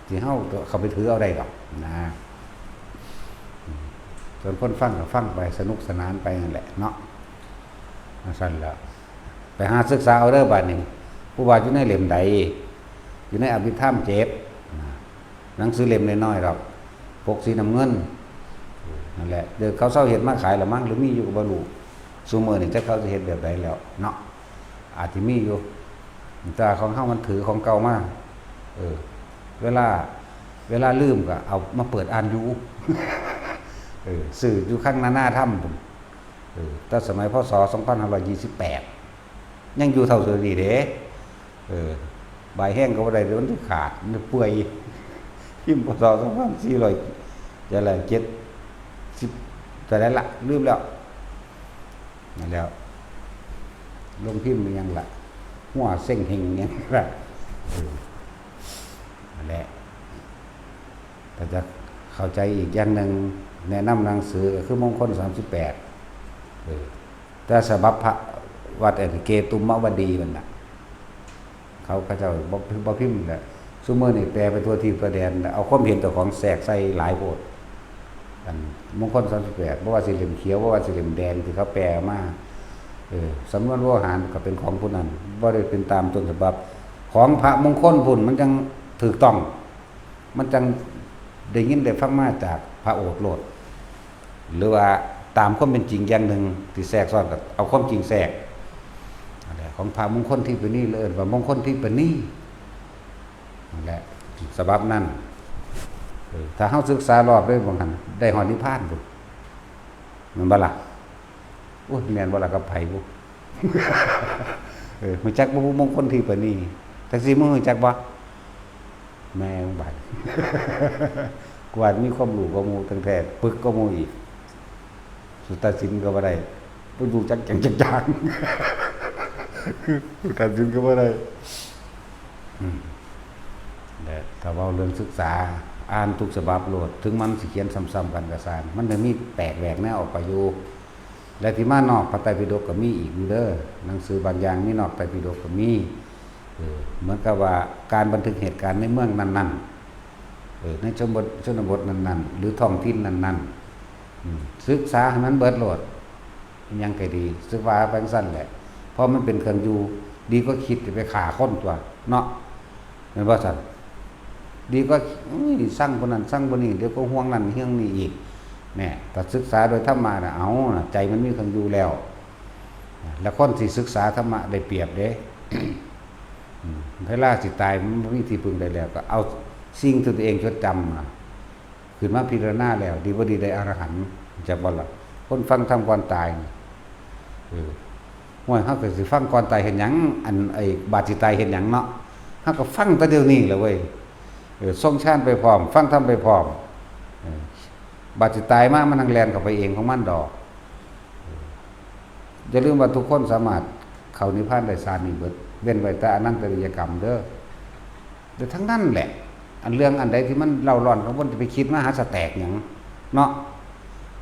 ທີ່ເຮົາເຂົ້າໄປຖືເອົາໄດ້ດອກນະ. ສ່ວນຄົນຟັງກໍຟັງໄປ ສະໜຸກສະໜານໄປນັ້ນແຫຼະເນາະ. ຈັ່ງຊັ້ນແຫຼະ ໄປຫາສຶກສາເອົາເດີບາດນີ້ ຜູ້ວ່າຢູ່ໃນເຫຼັ້ມໃດ? ຢູ່ໃນອະພິທຳເຈັດນະ. ໜັງສືເຫຼັ້ມນ້ອຍໆດອກ ປົກສີນ້ຳເງິນ. ນັ້ນແຫຼະ ດຽວເຂົາເຊົາເຮັດມາຂາຍລະມັງ ຫຼືມີຢູ່ກໍບໍ່ຮູ້. ຊຸມື້ນີ້ຈັກເຂົາຈະເຮັດແບບໃດແລ້ວເນາະ. ອາດຊິມີຢູ່ ແຕ່ຂອງເຮົາມັນຖືຂອງເກົ່າມາ. ເອີ ເວລາ ເວລາລືມກໍເອົາມາເປີດອ່ານຢູ່. ເອີ ຊື້ຢູ່ຄັງນານາທຳພຸ້ນ. ເອີ ແຕ່ສະໄໝ ພ.ສ. ສອງພັນຫ້າຮ້ອຍຊາວແປດ ຍັງຢູ່ເທົ່າເດີມນີ້ເດ້. ເອີ ບາຍແຮງກໍບໍ່ໄດ້ ມັນຊິຂາດ ມັນເປື່ອຍ. ພິມ ພ.ສ. ສອງພັນສີ່ຮ້ອຍ ຈະໄດ້ເຈັດສິບ ເທົ່າໃດລະ ລືມແລ້ວ. ນັ້ນແຫຼະ ລົງພິມອີ່ຫຍັງລະ ຫົວເສັງເຮັງຫຍັງລະ. ເອີ ນັ້ນແຫຼະ ຖ້າຈະເຂົ້າໃຈອີກຢ່າງໜຶ່ງ ແນະນຳໜັງສືກໍຄືມົງຄົນສາມສິບແປດ. ເອີ ແຕ່ສະບັບພະວັດອັນເກຕຸມມະວະດີນັ້ນນະ ເຂົາ ເຂົາເຈົ້າບໍ່ ບໍ່ພິມແຫຼະ. ຊຸມື້ນີ້ແປໄປທົ່ວທີບທົ່ວແດນ ເອົາຄວາມເຫັນເຈົ້າຂອງແຊກໃສ່ຫຼາຍໂພດ. ອັນມົງຄົນສາມສິບແປດ ບໍ່ວ່າຊິເຫຼັ້ມຂຽວ ບໍ່ວ່າຊິເຫຼັ້ມແດງ ທີ່ເຂົາແປອອກມາ ເອີ ສຳນວນໂວຫານກໍເປັນຂອງຜູ້ນັ້ນ ບໍ່ໄດ້ເປັນຕາມຕົ້ນສະບັບຂອງພະມົງຄົນພຸ້ນ ມັນຈັ່ງຖືກຕ້ອງ. ມັນຈັ່ງໄດ້ຍິນໄດ້ຟັງມາຈາກພະໂອດໂລດ ຫຼືວ່າຕາມຄວາມເປັນຈິງຢ່າງໜຶ່ງ ທີ່ແຊກຊ້ອນ ກໍເອົາຄວາມຈິງແຊກ. ນັ້ນແຫຼະ ຂອງພະມົງຄົນທິປະນີ ເອີ້ນວ່າມົງຄົນທິປະນີ ນັ້ນແຫຼະ ສະບັບນັ້ນ. ເອີ ຖ້າເຮົາສຶກສາລອບເລີຍ ບາງຫັ້ນໄດ້ຮອດນິບພານພຸ້ນ ແມ່ນບໍ່ລະ? ໂອ້ຍ ແມ່ນບໍ່ລະ ກັບໃຜບຸ? ເອີ ຮູ້ຈັກບໍ່ ມົງຄົນທິປະນີ? ຈັກຊິ ມຶງຮູ້ຈັກບໍ່? ແມ່ງບາດ ກວາດມີຄວາມຮູ້ກວ່າໝູ່ຕັ້ງແທ້ ປຶກກວ່າໝູ່ອີກ. ສຸຕາສິນກໍບໍ່ໄດ້ ບໍ່ຮູ້ຈັກຫຍັງຈັກຢ່າງ ສຸຕາສິນກໍບໍ່ໄດ້. ອືມ ແລະ ຖ້າເວົ້າເລື່ອງສຶກສາ ອ່ານທຸກສະບັບໂລດ ເຖິງມັນຊິຂຽນຊ້ຳໆກັນກໍຊ່າງ ມັນກໍມີແປກແຫວກແນວອອກໄປຢູ່. ແລະ ທີ່ມານອກພະໄຕປິດົກກໍມີອີກຢູ່ເດີ ໜັງສືບາງຢ່າງມີນອກໄຕປິດົກກໍມີ. ເອີ ເໝືອນກັບວ່າການບັນທຶກເຫດການໃນເມືອງນັ້ນໆ ເອີ ໃນຊົນບົດ ຊົນນະບົດນັ້ນໆ ຫຼືທ້ອງຖິ່ນນັ້ນໆ ອືມ ສຶກສາໃຫ້ມັນເບິດໂລດ ອີ່ຫຍັງກໍດີ ສຶກວ່າໄປຈັ່ງຊັ້ນແຫຼະ ເພາະມັນເປັນເຄື່ອງຢູ່ ດີກວ່າຄິດຈະໄປຂ້າຄົນຕົວະເນາະ ແມ່ນບໍ່ຊັ້ນ? ດີກວ່າ ໂອ້ຍ ຊັງຜູ້ນັ້ນຊັງຜູ້ນີ້ ດຽວກໍຫ່ວງນັ້ນຫ່ວງນີ້ອີກ. ແນ່ ຖ້າສຶກສາໂດຍທຳມະນະ ເອົານະ ໃຈມັນມີເຄື່ອງຢູ່ແລ້ວ ແລ້ວຄົນທີ່ສຶກສາທຳມະໄດ້ປຽບເດ້. ອືມ ເວລາຊິຕາຍມັນບໍ່ມີທີ່ເພິ່ງໄດ້ແລ້ວ ກໍເອົາສິ່ງທີ່ຕົວເອງຈົດຈຳນະ ຂຶ້ນມາພິຈາລະນາແລ້ວ ດີບໍ່ດີໄດ້ອະລະຫັນ ຮູ້ຈັກບໍ່ລະ? ຄົນຟັງທຳກ່ອນຕາຍນີ້ ເອີ ຫ້ວຍ ເຮົາກໍຊິຟັງກ່ອນຕາຍເຮັດຫຍັງ? ອັນ ໄອ້ບາດຊິຕາຍເຮັດຫຍັງເນາະ? ເຮົາກໍຟັງແຕ່ດຽວນີ້ລະເວີຍ. ເອີ ຊົງຊານໄປພ້ອມ ຟັງທຳໄປພ້ອມ ເອີ ບາດຊິຕາຍມາ ມັນຫັ້ນແລ່ນເຂົ້າໄປເອງຂອງມັນດອກ. ຢ່າລືມວ່າທຸກຄົນສາມາດເຂົ້ານິບພານໄດ້ຊາດນີ້ເບິດ ເວັ້ນໄວ້ແຕ່ອະນັນຕະລິຍະກຳເດີ້. ແຕ່ທັງນັ້ນແຫຼະ ອັນເລື່ອງອັນໃດທີ່ມັນເລົ່າຮ້ອນກັງວົນ ຈະໄປຄິດມະຫາສະແຕກຫຍັງເນາະ.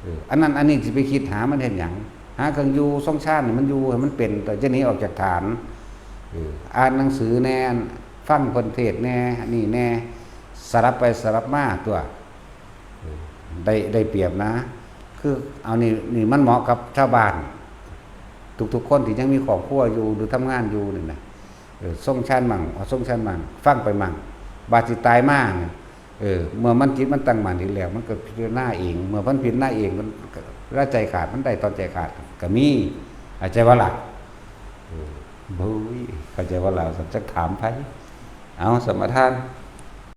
ເອີ ອັນນັ້ນອັນນີ້ຊິໄປຄິດຫາມັນເຮັດຫຍັງ? ຫາເຄື່ອງຢູ່ຊົງຊານໃຫ້ມັນຢູ່ໃຫ້ມັນເປັນ ແຕ່ຢ່າໜີອອກຈາກຖານ. ເອີ ອ່ານໜັງສືແດ່ ຟັງເພິ່ນເທດແດ່ ອັນນີ້ແດ່ ສະຫຼັບໄປສະຫຼັບມາຕົວະ. ເອີ ໄດ້ ໄດ້ປຽບນະ. ຄືເອົານີ້ ນີ້ມັນເໝາະກັບຊາວບ້ານທຸກໆຄົນທີ່ຍັງມີຄອບຄົວຢູ່ ຫຼື ທຳງານຢູ່ນີ້ນະ. ເອີ ຊົງຊານໝັ່ງ ເອົາຊົງຊານໝັ່ງ ຟັງໄປໝັ່ງ ບາດຊິຕາຍມານີ້ ເອີ ເມື່ອມັນຈິດມັນຕັ້ງໝັ້ນດີແລ້ວ ມັນກໍພິຈາລະນາເອງ. ເມື່ອມັນພິຈາລະນາເອງ ມັນກໍລາໃຈຂາດ ມັນໄດ້ຕອນໃຈຂາດກໍມີ. ເຂົ້າໃຈບໍ່ລະ? ເອີ ໂອ້ຍ ເຂົ້າໃຈບໍ່ລະ? ສັນຈັກຖາມໃຜ? ເອົາ ສະມາທານ.